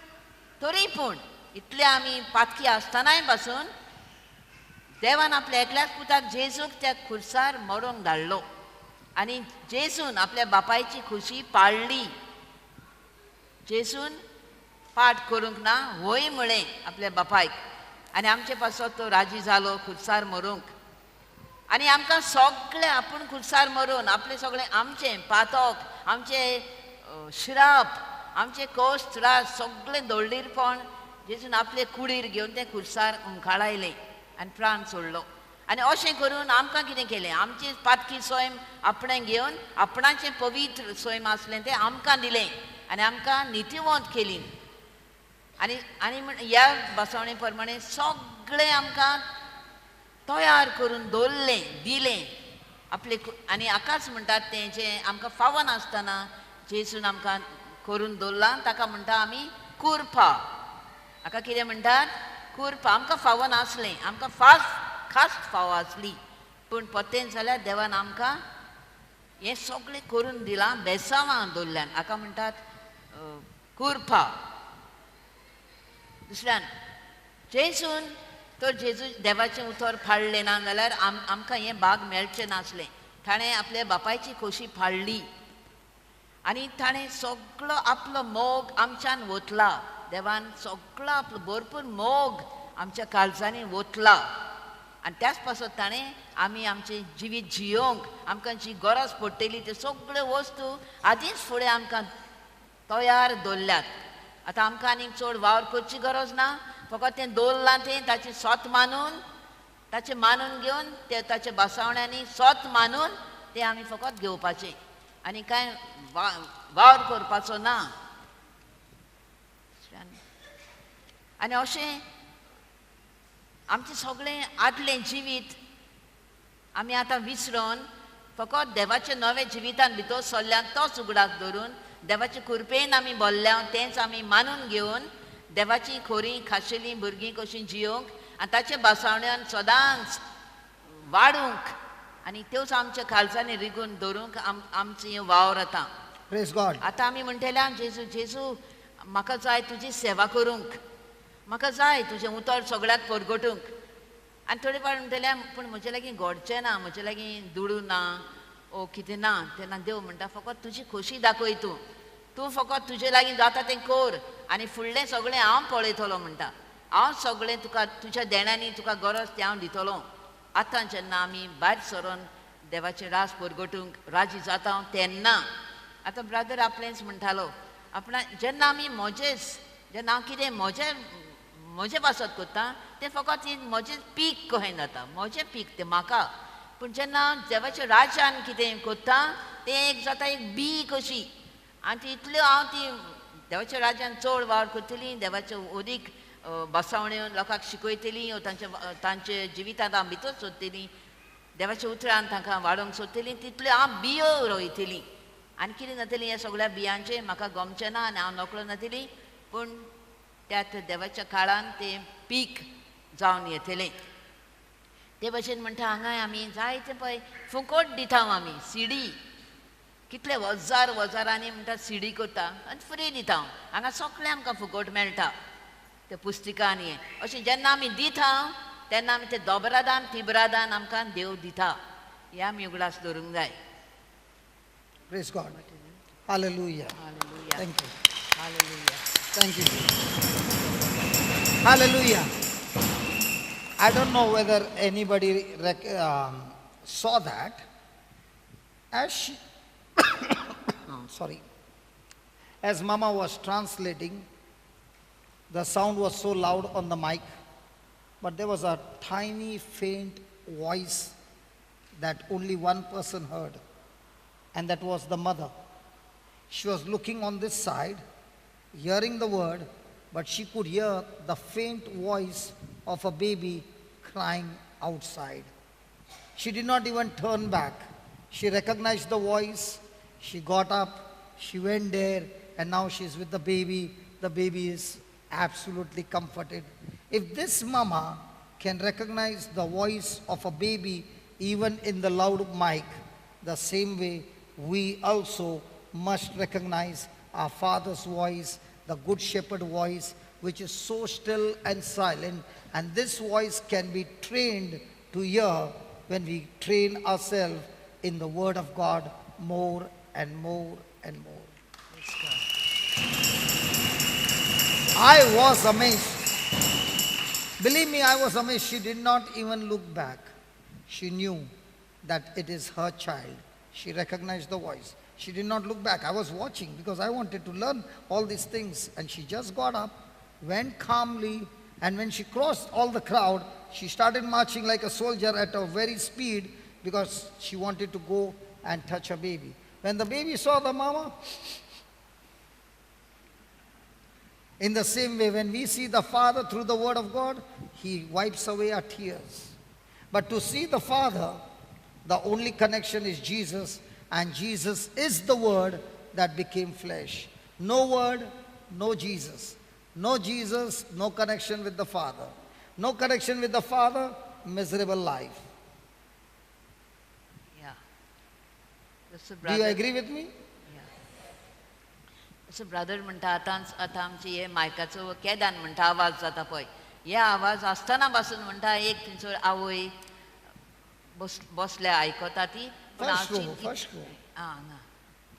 तरी पूण इतले आमी पातकी आसतनाय पासून देवान आपल्या एकल्याच पुताक जेजूक त्या खुर्सार मरोंक धाडलो आनी जेजून आपल्या बापायची खुशी पाळ्ळी. जेजून पाठ करूंक ना, वय म्हळें आपल्या बापायक आनी आमचे पासत तो राजी जालो खुर्सार मरूंक. आनी आमकां सगळें आपूण खुर्सार मरून आपलें सगळें आमचें पातक, आमचें श्राप, आमचें कश्ट त्रास सगळें दळडीरपण जेजून आपले कुडीर घेवन तें खुर्सार उमकाळायलें आनी प्राण सोडलो. आनी अशें करून आमकां कितें केलें, आमचें पातकी सैम आपणें घेवन आपणाचें पवित्र सैम आसलें तें आमकां दिलें आनी आमकां नितीवंत केली. आनी आनी ह्या बसवणे प्रमाणे सगळें आमकां तयार करून दवरलें, दिलें आपले. आनी हाकाच म्हणटात तें जें आमकां फावनासतना जेजून आमकां करून दवरलां ताका म्हणटा आमी कुरपा. हाका कितें म्हणटात? कुरपा. आमकां फावनासलें, आमकां फास्ट खास फावो आसली, पूण परतें जाल्यार देवान आमकां हें सगळें करून दिलां, बेसांवां दवरल्यान. हाका म्हणटात कुरपा. दुसऱ्यान जेजून तर जेजू देवाचें उतर फाळ्ळें ना जाल्यार आमकां हें भाग मेळचें नासलें. ताणें आपल्या बापायची खोशी फाळ्ळी आनी ताणें सगळो आपलो मोग आमच्यान वतला. देवान सगळो आपलो भरपूर मोग आमच्या काळजांनी वतला आनी त्याच पासत ताणें आमी आमचें जिवीत जियोवंक आमकां जी गरज पडटली त्यो सगळ्यो वस्तू आदींच फुडें आमकां तयार दवरल्यात. आतां आमकां आनीक चड वावर करची गरज ना, फकत तें दवरलां तें ताचें सोत मानून, ताचें मानून घेवन ते ताच्या बसावण्यांनी सोत मानून तें आमी फकत घेवपाचें आनी कांय वावर करपाचो ना. आनी अशें आमचें सगळें आदलें जिवीत आमी आतां विसरून फकत देवाच्या नव्या जिवितान भितर सरल्यान तोच उगडास धरून देवाचे कृपेन आमी बोल्ल्या तेंच आमी मानून घेवन देवाची खोरी खाशेली भुरगीं कशीं जियोवंक आनी ताचे बसावण्यान सदांच वाडूंक आनी त्योच आमच्या काळजांनी रिगून दवरूंक आमची वावर आतां. Praise God. आतां आमी म्हणटले जेजू, जेजू म्हाका जाय तुजी सेवा करूंक, म्हाका जाय तुजें उतर सगळ्याक परगटूंक. आनी थोडे फावट म्हणटले पूण म्हजे लागीं घडचें ना, म्हजे लागीं दुडू ना ओ कितें ना. तेन्ना देव म्हणटा फकत तुजी खोशी दाखय, तूं तूं फकत तुजे लागीं जाता तें कर आनी फुडलें सगळें हांव पळयतलो म्हणटा. हांव सगळें तुका तुज्या देण्यांनी तुका गरज तें हांव दितलो. आतां जेन्ना आमी भायर सरोन देवाचें रास परगटूंक राजी जाता तेन्ना आतां ब्रादर आपलेंच म्हणटालो आपणा जेन्ना आमी म्हजेच जेन्ना हांव कितें म्हजें म्हजें पासत करता तें फकत म्हजें पीक कहें जाता, म्हजें पीक तें म्हाका. पूण जेन्ना देवाच्या राज्यान कितें करता तें एक जाता एक बी कशी आनी ती इतल्यो हांव ती देवाच्या राज्यान चड वावर करतली, देवाच्यो अदीक बसावण्यो लोकांक शिकयतली, तांच्या तांचे जिवितांत हांव भितर सोदतली, देवाच्या उतरान तांकां वाडोवंक सोदतली, तितल्यो हांव बियो रोयतली. आनी कितें जातलें ह्या सगळ्या बियांचें म्हाका गमचें ना आनी हांव नकळो जातली, पूण त्या देवाच्या काळान तें पीक जावन येतलें. ते भशेन म्हणटा हांगाय आमी जायते पळय फुकट दिता आमी सिडी, कितले हजार हजारांनी म्हणटा सिडी करता आनी फ्री दिता. हांगा सगळें आमकां फुकट मेळटा त्या पुस्तकांनी. अशें जेन्ना आमी दिता तेन्ना आमी ते दोबरादान तिबरादान आमकां देव दिता, हें आमी उगडास दवरूंक जाय. Praise God. Hallelujah. Hallelujah. Thank you. Hallelujah. Thank you. Hallelujah. I don't know whether anybody saw that. As she, sorry, as Mama was translating, the sound was so loud on the mic, but there was a tiny faint voice that only one person heard, and that was the mother. She was looking on this side, hearing the word, but she could hear the faint voice of a baby crying outside. She did not even turn back. She recognized the voice. She got up, she went there, and now she's with the baby. The baby is absolutely comforted. If this mama can recognize the voice of a baby even in the loud mic, the same way we also must recognize our Father's voice, the Good Shepherd voice, which is so still and silent. And this voice can be trained to hear when we train ourselves in the Word of God more and more and more. Praise God. I was amazed. Believe me, I was amazed. She did not even look back. She knew that it is her child. She recognized the voice. She did not look back. I was watching because I wanted to learn all these things. And she just got up, went calmly, and when she crossed all the crowd, she started marching like a soldier at a very speed because she wanted to go and touch her baby. When the baby saw the mama, in the same way, when we see the Father through the Word of God, He wipes away our tears. But to see the Father, the only connection is Jesus, and Jesus is the Word that became flesh. No Word, no Jesus. No Jesus, no connection with the Father. No connection with the Father, miserable life. Yeah. So Do you brother, agree with me? So brother म्हणटा आतां आतां आमची हे मायकाचो केदान म्हणटा आवाज जाता पळय, हे आवाज आसतना पासून म्हणटा एक थंयसर आवय बसल्या आयकता ती, पूण हांगा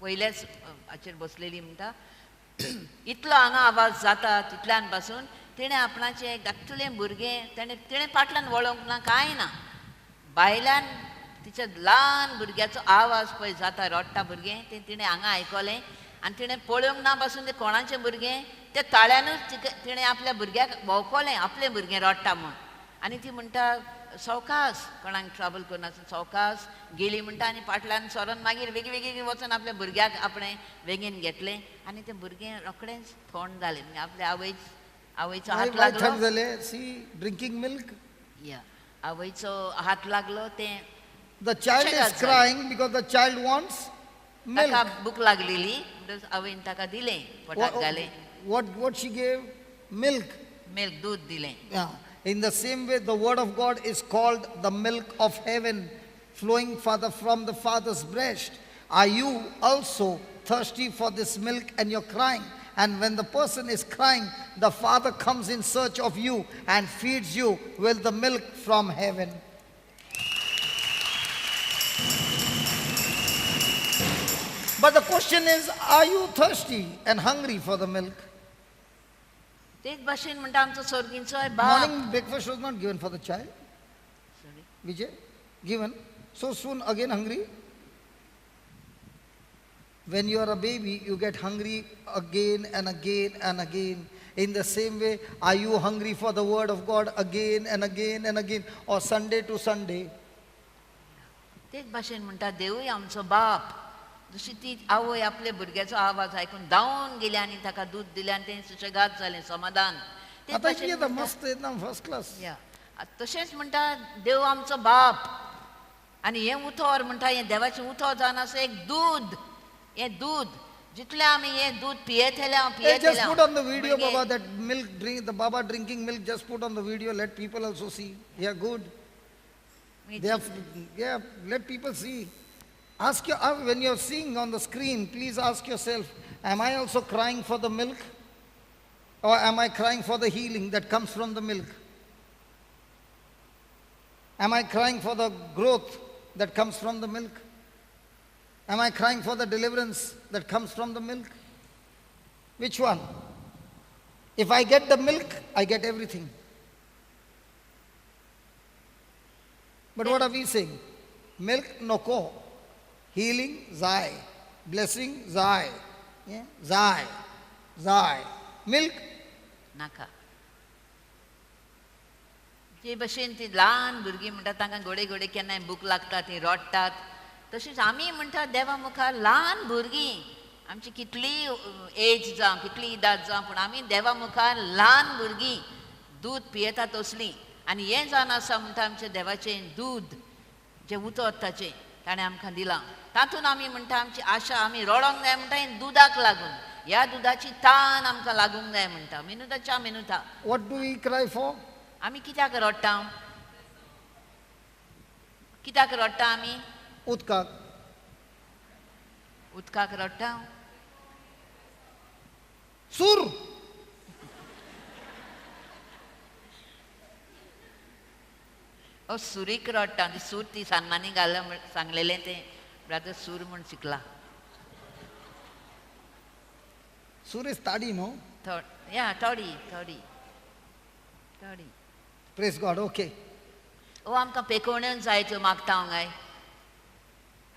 पयल्याच हाचेर बसलेली म्हणटा इतलो हांगा आवाज जाता तितल्यान पासून तिणें आपणाचें धाकटुलें भुरगें तेणें तिणें फाटल्यान वळोंक ना कांय ना, भायल्यान तिच्या ल्हान भुरग्याचो आवाज पळय जाता रडटा भुरगें तें तिणें हांगा आयकलें आनी तिणें पळोवंक ना पासून तें कोणाचें भुरगें तें ताळ्यानूच तिणें आपल्या भुरग्याक वळखलें आपलें भुरगें रडटा म्हूण. आनी ती म्हणटा सवकास, कोणाक ट्रबल करनासतना सवकास गेली म्हणटा आनी फाटल्यान सरोन मागीर वेगळी वेगळी वचून आपल्या भुरग्याक आपणें वेगेन घेतलें आनी तें भुरगें रोखडेंच थंड जालें. म्हणजे आपल्या आवयचो हात लागलो. See, drinking milk. या आवयचो हात लागलो तें. The child is crying because the child wants milk. ताका भूक लागलेली आवयन ताका दिलें पोटाक घालें. What she gave? Milk. Milk, दूध दिलें. Yeah. In the same way, the Word of God is called the milk of heaven, flowing father from the Father's breast. Are you also thirsty for this milk and you're crying? And when the person is crying, the Father comes in search of you and feeds you with the milk from heaven. But the question is, are you thirsty and hungry for the milk? Morning breakfast was not given for the child. Sorry. Vijay, given. So soon again hungry. When you are a baby, you get hungry again and again and again. In the same way, are you hungry for the Word of God again and again and again, or Sunday to Sunday? तेच भाशेन म्हणटा देवूय आमचो बाप, जशी ती आवय आपल्या भुरग्याचो आवाज आयकून धांवून गेली आनी ताका दूद दिलें आनी तें सुशेगाद जालें समाधान. मस्त एकदम फर्स्ट क्लास. तशेंच म्हणटा देव आमचो बाप आनी हें उतर म्हणटा हें देवाचें उतर जावन आसा एक दूद, हें दूद जितलें आमी हें दूद पियेतले पियेतले. Just put on the video, Baba, that milk drink, the Baba drinking milk, just put on the video, let people also see. Yeah, good. They have, yeah, let people see. Ask your, when you're seeing on the screen, please ask yourself, am I also crying for the milk? Or am I crying for the healing that comes from the milk? Am I crying for the growth that comes from the milk? Am I crying for the deliverance that comes from the milk? Which one? If I get the milk, I get everything. But what are we saying? Milk, noko. Healing, zai. Blessing, zai. Yeah? Zai. Zai. Milk? नाका. जे भशेन ती ल्हान भुरगीं म्हणटा तांकां गोडे गोडे केन्नाय भूक लागता, ती रडटात, तशीच आमी म्हणटा देवा मुखार ल्हान भुरगीं आमची कितली एज जावं, कितली इदाद जावं, पूण आमी देवा मुखार ल्हान भुरगीं दूद पियेता तसलीं. आनी हें जावन आसा म्हणटा आमचें देवाचें दूद जें उतर ताचें ताणें आमकां दिलां, तातूंत आमी म्हणटा आमची आशा, आमी रडोंक जाय म्हणटा हें दुदाक लागून, ह्या दुदाची तान आमकां लागूंक जाय म्हणटा. मिनुताच्या मिनुता. What do we cry for? आमी कित्याक रडटा? कित्याक रडटा आमी? उदकाक. उदकाक रडटा? सूर. ओ सुरीक रडटा. ती सूर ती सान्नांनी घाल सांगलेलें तें ब्रादर सूर म्हूण शिकला. सूर is ताडी न्हू? या थोडी थोडी थोडी. Praise God. Okay. ओ आमकां पेकोवण्यो जाय त्यो मागता हांव काय,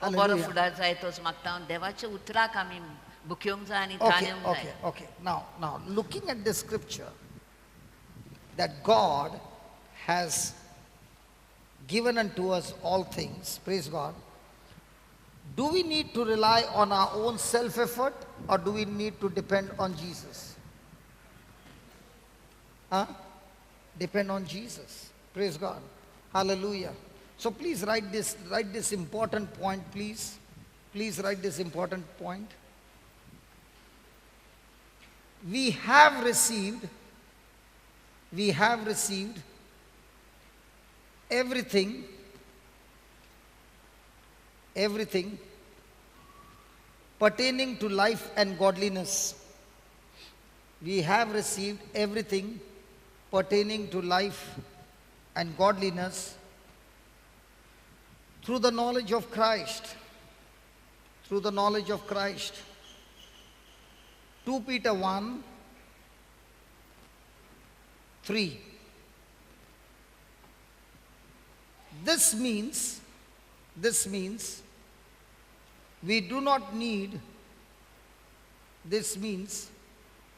ओ बरो फुडार जाय तोच मागता हांव. देवाच्या उतराक आमी भुकेवंक जाय आनी ताणेवंक जाय. Okay, okay. Now looking at this scripture that God has given unto us all things, praise God. Do we need to rely on our own self-effort or do we need to depend on Jesus? Huh? Depend on Jesus. Praise God. Hallelujah. So please write this important point, please. Please write this important point. We have received everything, everything pertaining to life and godliness. We have received everything pertaining to life and godliness through the knowledge of Christ. Through the knowledge of Christ. 2 Peter 1:3. This means we do not need, this means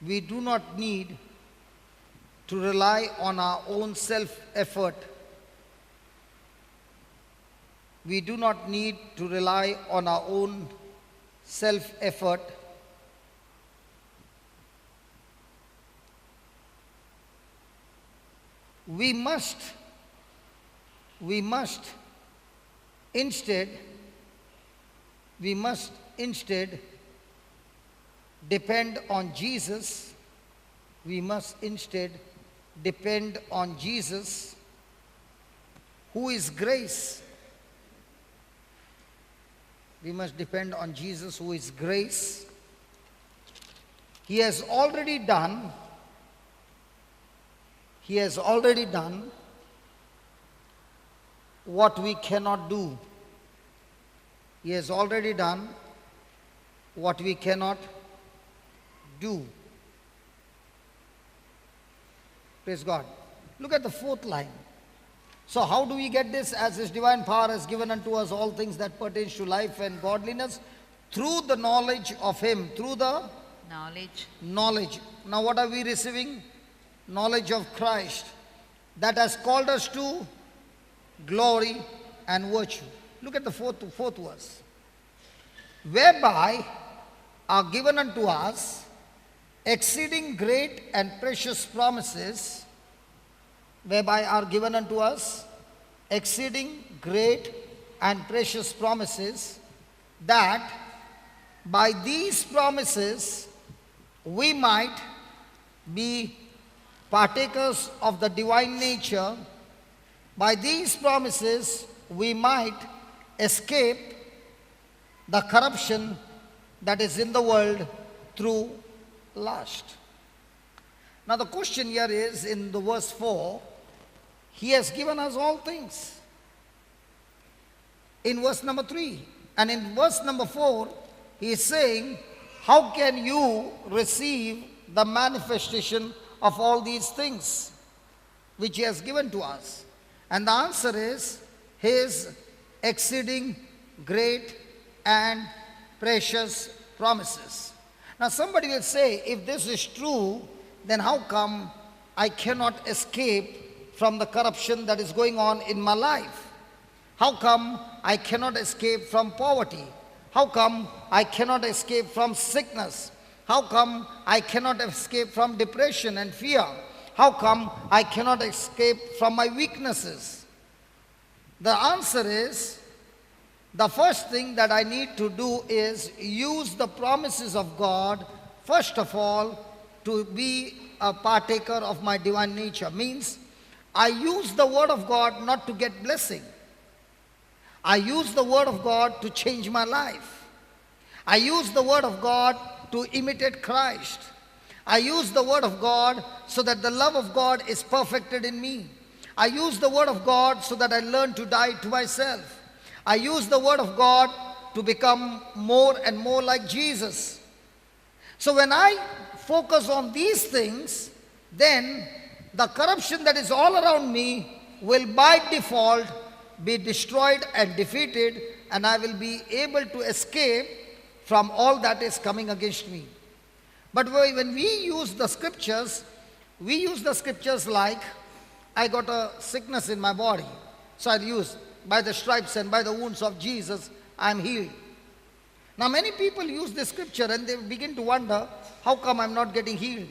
we do not need to rely on our own self-effort. We do not need to rely on our own self-effort. We must instead depend on Jesus. We must instead depend on Jesus, who is grace. We must depend on Jesus, who is grace. He has already done, he has already done what we cannot do. He has already done what we cannot do. Praise God. Look at the fourth line. So how do we get this? As His divine power has given unto us all things that pertains to life and godliness through the knowledge of Him. Through the knowledge. Knowledge. Now what are we receiving? Knowledge of Christ that has called us to glory and virtue. Look at the fourth verse. Whereby are given unto us exceeding great and precious promises, whereby are given unto us exceeding great and precious promises, that by these promises we might be partakers of the divine nature. By these promises we might escape the corruption that is in the world through lust. Now the question here is, in the verse 4, He has given us all things. In verse number 3 and in verse number 4, he is saying, how can you receive the manifestation of all these things which He has given to us? And the answer is His exceeding great and precious promises. Now somebody will say, if this is true, then how come I cannot escape from the corruption that is going on in my life? How come I cannot escape from poverty? How come I cannot escape from sickness? How come I cannot escape from depression and fear? How come I cannot escape from my weaknesses? The answer is, the first thing that I need to do is use the promises of God, first of all, to be a partaker of my divine nature. Means, I use the word of God not to get blessing. I use the word of God to change my life. I use the word of God to imitate Christ. I use the word of God so that the love of God is perfected in me. I use the word of God so that I learn to die to myself. I use the word of God to become more and more like Jesus. So when I focus on these things, then the corruption that is all around me will by default be destroyed and defeated, and I will be able to escape from all that is coming against me. But when we use the scriptures, we use the scriptures like, I got a sickness in my body, so I'll use, by the stripes and by the wounds of Jesus, I'm healed. Now many people use this scripture and they begin to wonder, how come I'm not getting healed?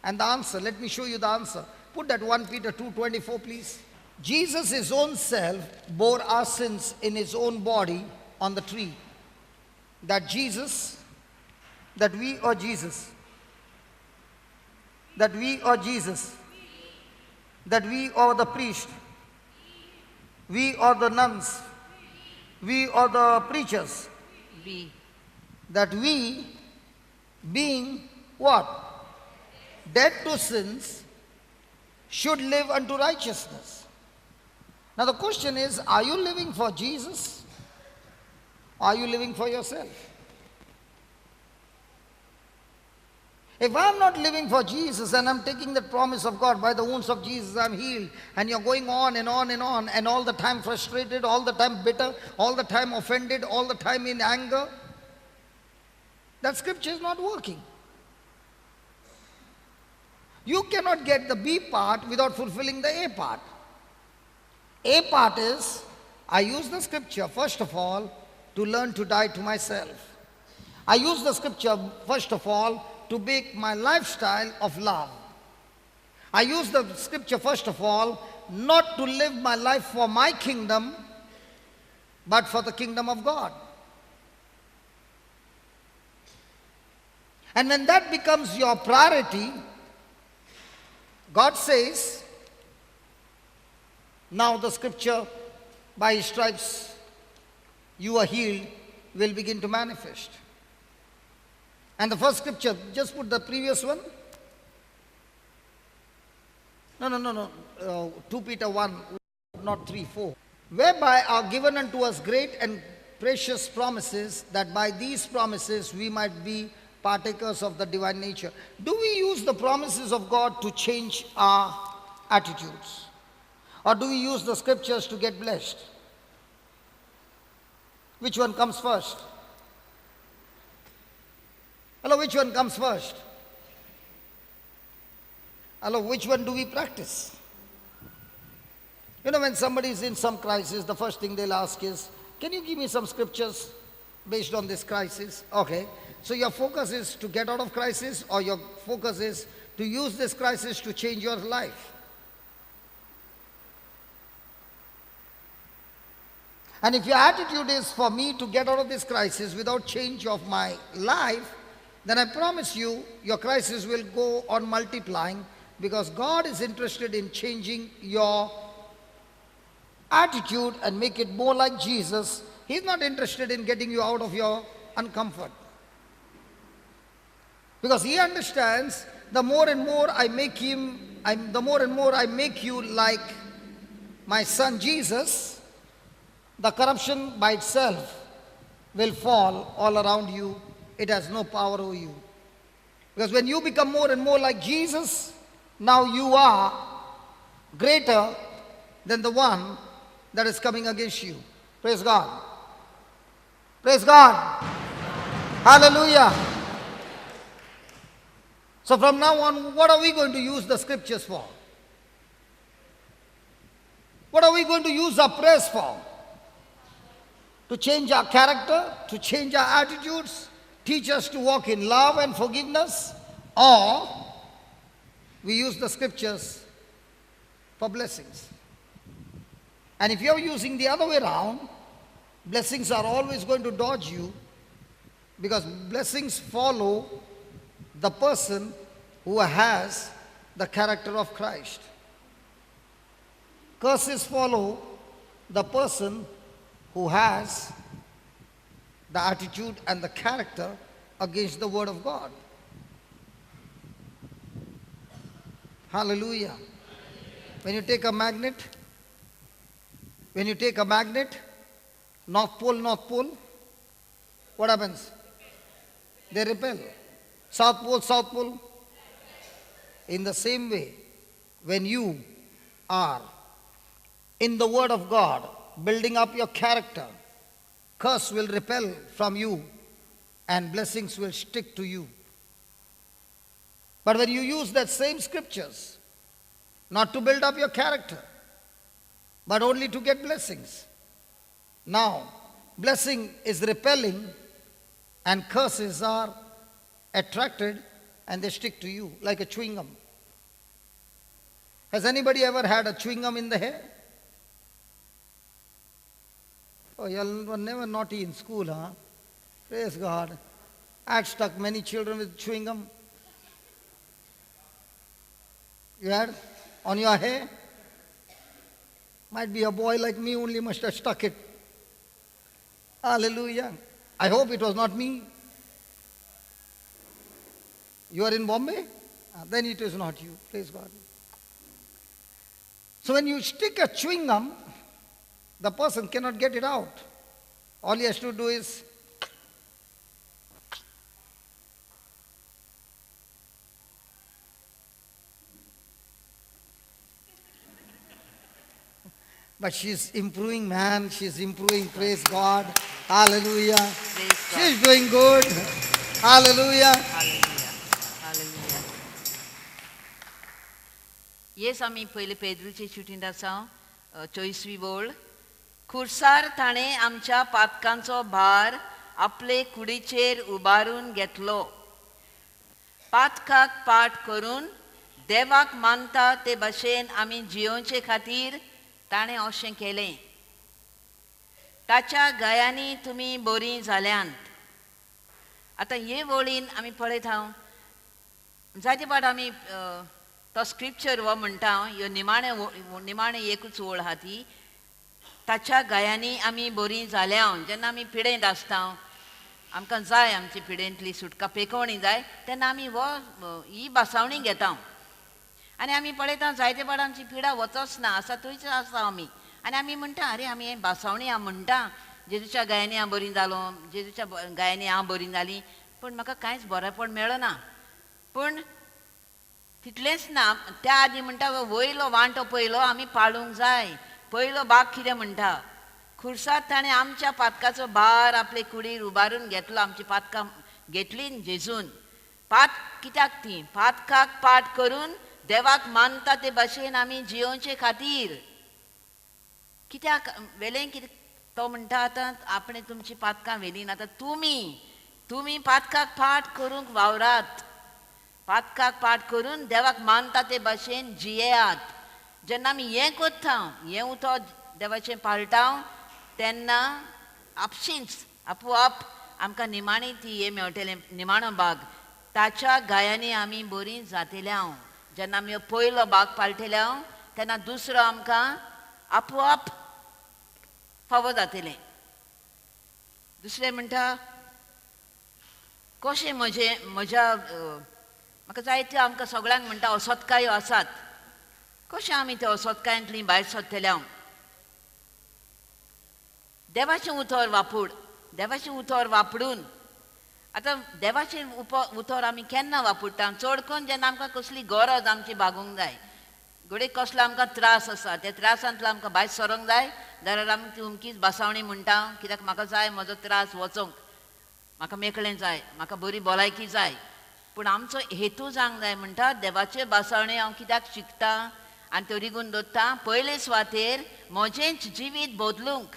And the answer, let me show you the answer. Put that 1 Peter 2:24, please. Jesus his own self bore our sins in his own body on the tree. That Jesus, that we are Jesus, that we are Jesus, that we are the priest, we are the nuns, we are the preachers. We. That we, being what? Dead to sins, should live unto righteousness. Now the question is, are you living for Jesus? Are you living for yourself? If I'm not living for Jesus and I'm taking the promise of God, by the wounds of Jesus I'm healed, and you're going on and on and on, and all the time frustrated, all the time bitter, all the time offended, all the time in anger, that scripture is not working. You cannot get the B part without fulfilling the A part. A part is, I use the scripture first of all to learn to die to myself. I use the scripture first of all to make my lifestyle of love. I use the scripture first of all not to live my life for my kingdom, but for the kingdom of God. And when that becomes your priority, God says, now the scripture, by his stripes you are healed, will begin to manifest. And the first scripture, just put the previous one. No. 2 Peter 1, not 3, 4. Whereby are given unto us great and precious promises, that by these promises we might be partakers of the divine nature. Do we use the promises of God to change our attitudes? Or do we use the scriptures to get blessed? Which one comes first? Hello, which one comes first? Hello, which one do we practice? You know, when somebody is in some crisis, the first thing they'll ask is, can you give me some scriptures based on this crisis? Okay. So your focus is to get out of crisis, or your focus is to use this crisis to change your life? And if your attitude is for me to get out of this crisis without change of my life, then I promise you, your crisis will go on multiplying, because God is interested in changing your attitude and make it more like Jesus. He's not interested in getting you out of your uncomfort. Because he understands, the more and more I make him, the more and more I make you like my son Jesus, the corruption by itself will fall all around you. It has no power over you. Because when you become more and more like Jesus, now you are greater than the one that is coming against you. Praise God. Praise God. Hallelujah. So from now on, what are we going to use the scriptures for? What are we going to use our prayers for? To change our character, to change our attitudes, teach us to walk in love and forgiveness, or we use the scriptures for blessings. And if you're using the other way around, blessings are always going to dodge you, because blessings follow the person who has the character of Christ. Curses follow the person who has the attitude and the character against the Word of God. Hallelujah. When you take a magnet, North Pole, North Pole, what happens? They repel. South Pole, South Pole. In the same way, when you are in the Word of God, building up your character, curse will repel from you and blessings will stick to you. But when you use that same scriptures, not to build up your character, but only to get blessings. Now, blessing is repelling and curses are attracted and they stick to you like a chewing gum. Has anybody ever had a chewing gum in the hair? Oh, you were never naughty in school, huh? Praise God. I had stuck many children with chewing gum. You had on your hair? Might be a boy like me only must have stuck it. Hallelujah. I hope it was not me. You are in Bombay? Then it is not you. Praise God. So when you stick a chewing gum, the person cannot get it out. All he has to do is but she's improving, man. She's improving. Praise God. Hallelujah. Praise God. She's doing good. Hallelujah. Hallelujah. Hallelujah. Yes, आमी पयले पेद्रूचे चिटींत आसा 24वी वळ. खुर्सार ताणें आमच्या पातकांचो भार आपले कुडीचेर उबारून घेतलो. पातकाक पाठ करून देवाक मानता ते भशेन आमी जियोवचे खातीर ताणें अशें केलें. ताच्या गयांनी तुमी बरीं जाल्यांत. आतां हे वळीन आमी पळयत हांव जायते फावट आमी तो स्क्रिप्चर हो म्हणटा ह्यो निमाणें एकूच वळ आहा ती. ताच्या गयांनी आमी बरीं जाल्या. जेन्ना आमी पिडेंत आसता, आमकां जाय आमची पिडेंतली सुटका, पेकोवणी जाय, तेन्ना आमी हो ही भासावणी घेता आनी आमी पळयता जायते फावट आमची पिडा वचच ना, आसा थंयच आसा आमी. आनी आमी म्हणटा, अरे आमी हें भासावणी हांव म्हणटा, जेजूच्या गायांनी हांव बरी जालो, जेजूच्या गायांनी हांव बरी जाली, पूण म्हाका कांयच बरेपण मेळना. पूण तितलेंच ना, त्या आदी म्हणटा वयलो वांटो पयलो आमी पाळूंक जाय. पयलो भाग कितें म्हणटा, खुर्सात ताणें आमच्या पातकाचो भार आपले कुडीर उबारून घेतलो. आमची पातकां घेतली जेजून. पात कित्याक ती पातकाक पाठ करून देवाक मानता ते भशेन आमी जियोवचे खातीर. कित्याक वेलें कितें तो म्हणटा, आतां आपणें तुमची पातकां व्हेली ना, आतां तुमी पातकाक पाठ करूंक वावरात, पातकाक पाठ करून देवाक मानता ते भशेन जियेयात. जेन्ना आमी हें करता, हें उतर देवाचें पाळटा, तेन्ना आपशींच आपोआप आमकां निमाणी ती हें मेळटलें, निमाणो भाग. ताच्या गायांनी आमी बरीं जातले हांव. जेन्ना आमी पयलो भाग पाळटले हांव, तेन्ना दुसरो आमकां आपोआप फावो जातलें. दुसरें म्हणटा कशें म्हज्या म्हाका जायत्यो आमकां सगळ्यांक म्हणटा असोतकायो आसात, कशें आमी त्या असोतकायांतली भायर सरतले हांव. देवाचें उतर वापूड, देवाचें उतर वापरून. आतां देवाचें उतर आमी केन्ना वापरता? चड करून जेन्ना आमकां कसली गरज आमची भागूंक जाय, घडये कसलो आमकां त्रास आसा, त्या त्रासांतलो आमकां भायर सरोंक जाय जाल्यार आमी ती अमकीच भासावणी म्हणटा, कित्याक म्हाका जाय म्हजो त्रास वचोंक, म्हाका मेकळें जाय, म्हाका बरी भलायकी जाय. पूण आमचो हेतू जावंक जाय म्हणटा देवाचे भासावणी हांव कित्याक शिकता आनी त्यो रिगून दवरता, पयले सुवातेर म्हजेंच जिवीत बदलूंक,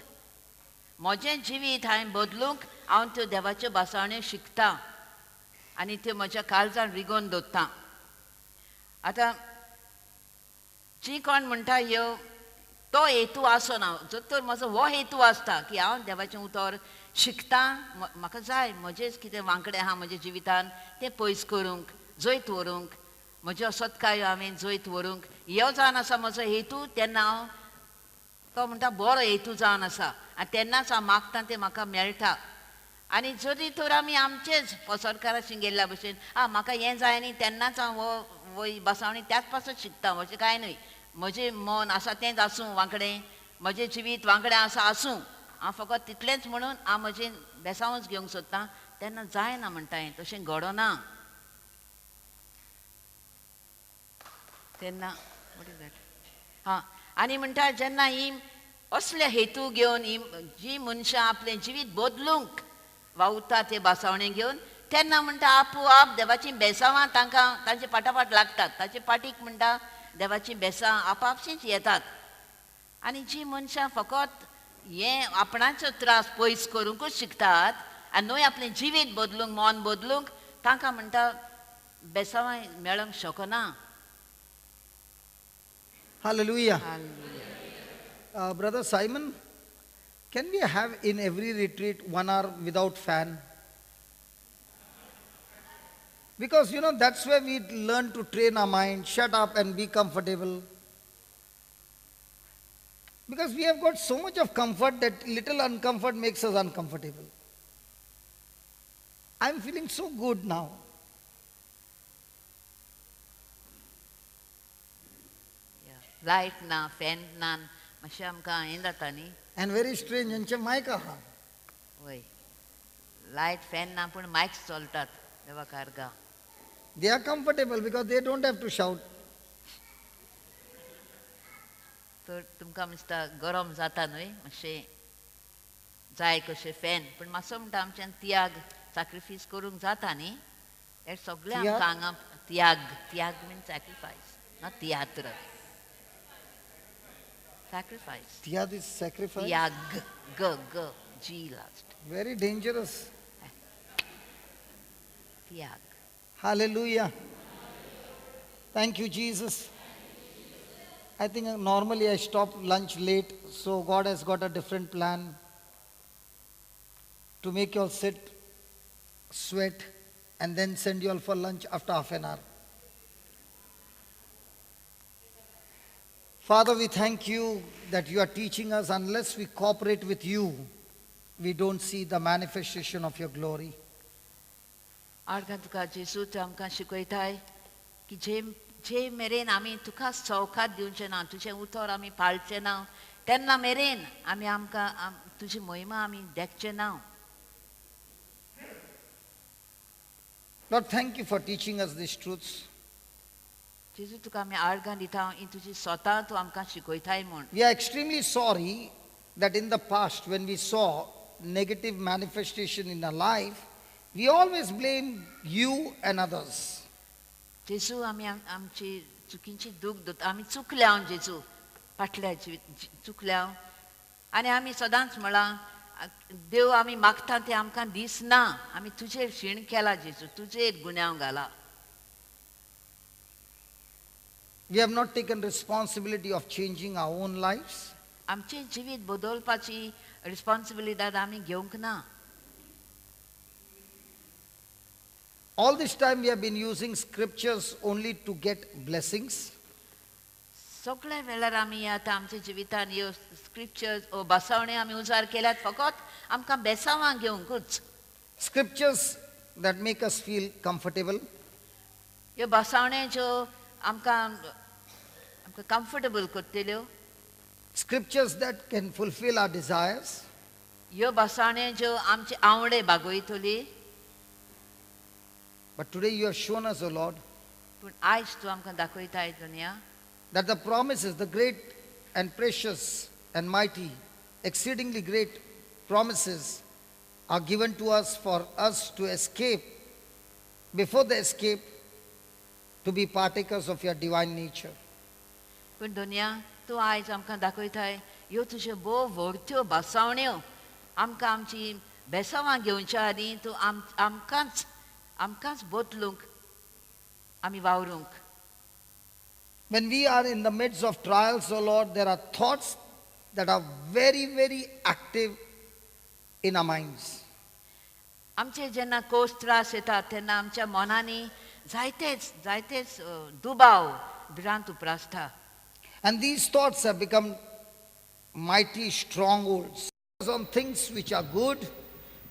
म्हजें जिवीत हांवें बदलूंक हांव त्यो देवाच्यो भासावण्यो शिकता आनी त्यो म्हज्या काळजान रिगोवन दवरता. आतां जी कोण म्हणटा ह्यो तो हेतू आसना, जर तर म्हजो हो हेतू आसता की हांव देवाचें उतर शिकता, म्हाका जाय म्हजेंच कितें वांकडें आहा म्हज्या जिवितान तें पयस करूंक, जैत व्हरूंक, म्हज्यो असत्कायो हांवें जैत व्हरूंक, ह्यो जावन आसा म्हजो हेतू, तेन्ना हांव तो म्हणटा बरो हेतू जावन आसा आनी तेन्नाच हांव मागता तें म्हाका मेळटा. आनी जरी तर आमी आमचेच पसरकाराशी गेल्ल्या भशेन आं म्हाका हें जाय न्ही तेन्नाच हांव हो बसावणी त्याच पासत शिकता अशें कांय न्हय. म्हजें मन आसा तेंच आसूं वांकडें, म्हजें जिवीत वांकडें आसा आसूं, हांव फकत तितलेंच म्हणून हांव म्हजें बेसांवच घेवंक सोदतां तेन्ना जायना म्हणटा हें, तशें घडना. तेन्ना हां आनी म्हणटा जेन्ना ही असले हेतू घेवन ही जी मनशां आपलें जिवीत बदलूंक वावुरता ते भासावणे घेवन तेन्ना म्हणटा आपोआप देवाचीं बेसांवां तांकां तांचे फाटाफाट लागतात, ताचे पाटीक म्हणटा देवाचीं बेसां आपापशींच येतात. आनी जी मनशां फकत हें आपणाचो त्रास पयस करूंकूच शिकतात आनी न्हय आपलें जिवीत बदलूंक, मन बदलूंक, तांकां म्हणटा बेसांवां मेळोंक शकना. Hallelujah. Brother Simon, can we have in every retreat 1 hour without fan? Because you know that's where we learn to train our mind, shut up and be comfortable. Because we have got so much of comfort that little uncomfort makes us uncomfortable. I'm feeling so good now. Light ना, फॅन ना, मातशें आमकां हें जाता न्ही. And very strange, हेंचे मायक आहा. वय, लायट फॅन ना पूण मायक्स चलतात देवा कारगा. They are comfortable because they don't have to shout. तर तुमकां दिसता गरम जाता न्हय मातशें जाय कशें फॅन, पूण मातसो म्हणटा आमच्यान त्याग सॅक्रिफायस करूंक जाता न्ही. हें सगळें आमकां हांगा त्याग, त्याग मीन सॅक्रिफायस ना तियात्र. Sacrifice. Tiyad is sacrifice? Tiyag. G, G, G last. Very dangerous. Tiyag. Hallelujah. Thank you, Jesus. I think normally I stop lunch late, so God has got a different plan to make you all sit, sweat, and then send you all for lunch after half an hour. Father, we thank you that you are teaching us. Unless we cooperate with you, we don't see the manifestation of your glory. आर्गां तुका जेजू तूं आमकां शिकयताय की जे जे मेरेन आमी तुका चौखात दिवचें ना, तुजें उतर आमी पाळचें ना, तेन्ना मेरेन आमी आमकां तुजी महिमा आमी देखचे ना. Lord, thank you for teaching us these truths. जेजू तुका आमी आर्गां दिता ही तुजी स्वता तूं आमकां शिकयताय म्हूण. We are extremely sorry that in the past when we saw negative manifestation in our life, we always blame you and others. जेजू आमी आमची चुकीची दूख दवरता, आमी चुकल्या जेजू फाटल्या चुकल्या आनी आमी सदांच म्हळां देव आमी मागता तें आमकां दिसना, आमी तुजेर शीण केला जेजू, तुजेर गुन्यांव घाला. We have not taken responsibility of changing our own lives. आमचें जिवीत बदलपाची रिस्पॉन्सिबिलिटी आमी घेवंक ना. All this time we have been using scriptures only to get blessings. सगळ्या वेळार आमी आतां आमच्या जिवितान ह्यो स्क्रिप्चर्स ओ बसावणे आमी उजार केल्यात फकत आमकां बेसांवां घेवंकूच. Scriptures that make us feel comfortable. ह्यो बसावणे ज्यो आमकां आमकां कम्फर्टेबल करतल्यो. Scriptures that can fulfill our desires. ह्यो बसावणे ज्यो आमचे आवडे भागयतली. But today you have shown us, O Lord, पूण आयज तूं आमकां दाखयताय दुनिया, that the promises, the great and precious and mighty, exceedingly great promises are given to us for us to escape, before the escape, to be partakers of your divine nature. पूण दुनिया तूं आयज आमकां दाखयताय ह्यो तुज्यो भोव व्हडत्यो भासावण्यो आमकां आमची बेसांवां घेवच्या आदीं तूं आमकांच आमकांच बदलूंक आमी वावरूंक. When we are in the midst of trials, O Lord, there are thoughts that are very, very active in our minds. आमचे जेन्ना कोस त्रास येतात तेन्ना आमच्या मनांनी जायतेच जायतेच दुबाव भिरांत उप्रासता. And these thoughts have become mighty strongholds on things which are good.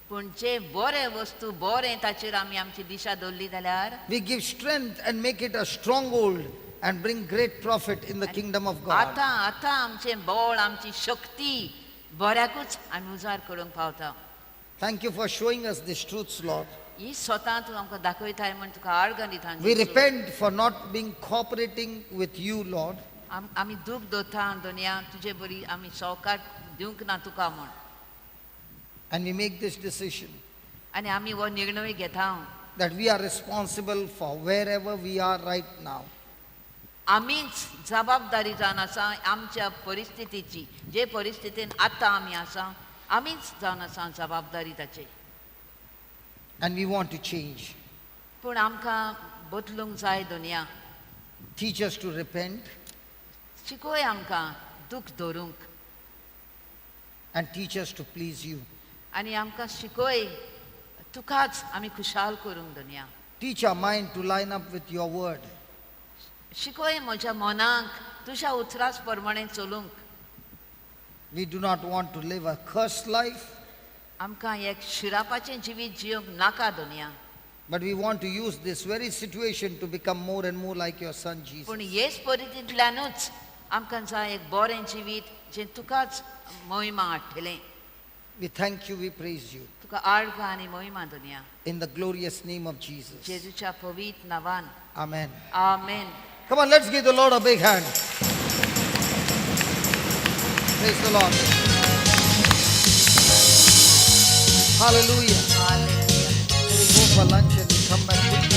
पूण जे बरें वस्तू बरें ताचेर आमी आमची दिशा दवरली जाल्यार We give strength and make it a stronghold and bring great profit in the kingdom of God. आतां आतां आमचें बळ आमची शक्ती बऱ्याकूच आमी उजार करूंक पावता. Thank you for showing us these truths, Lord. ही स्वता तूं आमकां दाखयताय म्हूण तुका आर्गां दिता. We repent for not being cooperating with you, Lord. आमी दूख दवरता दोनया तुजे बरी आमी सहकार दिवंक ना तुका म्हूण. And we make this decision आनी आमी हो निर्णय घेता that we are responsible for wherever we are right now. आमीच जबाबदारी जावन आसा आमच्या परिस्थितीची जे परिस्थितीन आतां आमी आसा आमीच जावन आसा जबाबदारी ताची. And we want to change. पूण आमकां बदलूंक जाय दुनिया. Teach us to repent. शिकय आमकां दूख दवरूंक. And teach us to please you. आनी आमकां शिकय तुकाच आमी खुशाल करूंक दुनिया. Teach our mind to line up with your word. शिकय म्हज्या मनाक तुज्या उतराच प्रमाणे चलूंक. We do not want to live a cursed life. आमकां एक शिरापाचें जिवीत जिवंक नाका दुनिया. But we want to use this very situation to become more and more like your son Jesus. पूण हेच परिस्थितींतल्यानूच आमकां जाय एक बरें जिवीत जें तुकाच मोहिमा हाडटलें. We thank you, we praise you. तुका आर्गां आनी मोहिमा दुनिया. In the glorious name of Jesus. जेजूच्या पवित्र नांवान. Amen. Amen. Come on, let's give the Lord a big hand. Praise the Lord. Hallelujah. Hallelujah. We go for lunch and we come back.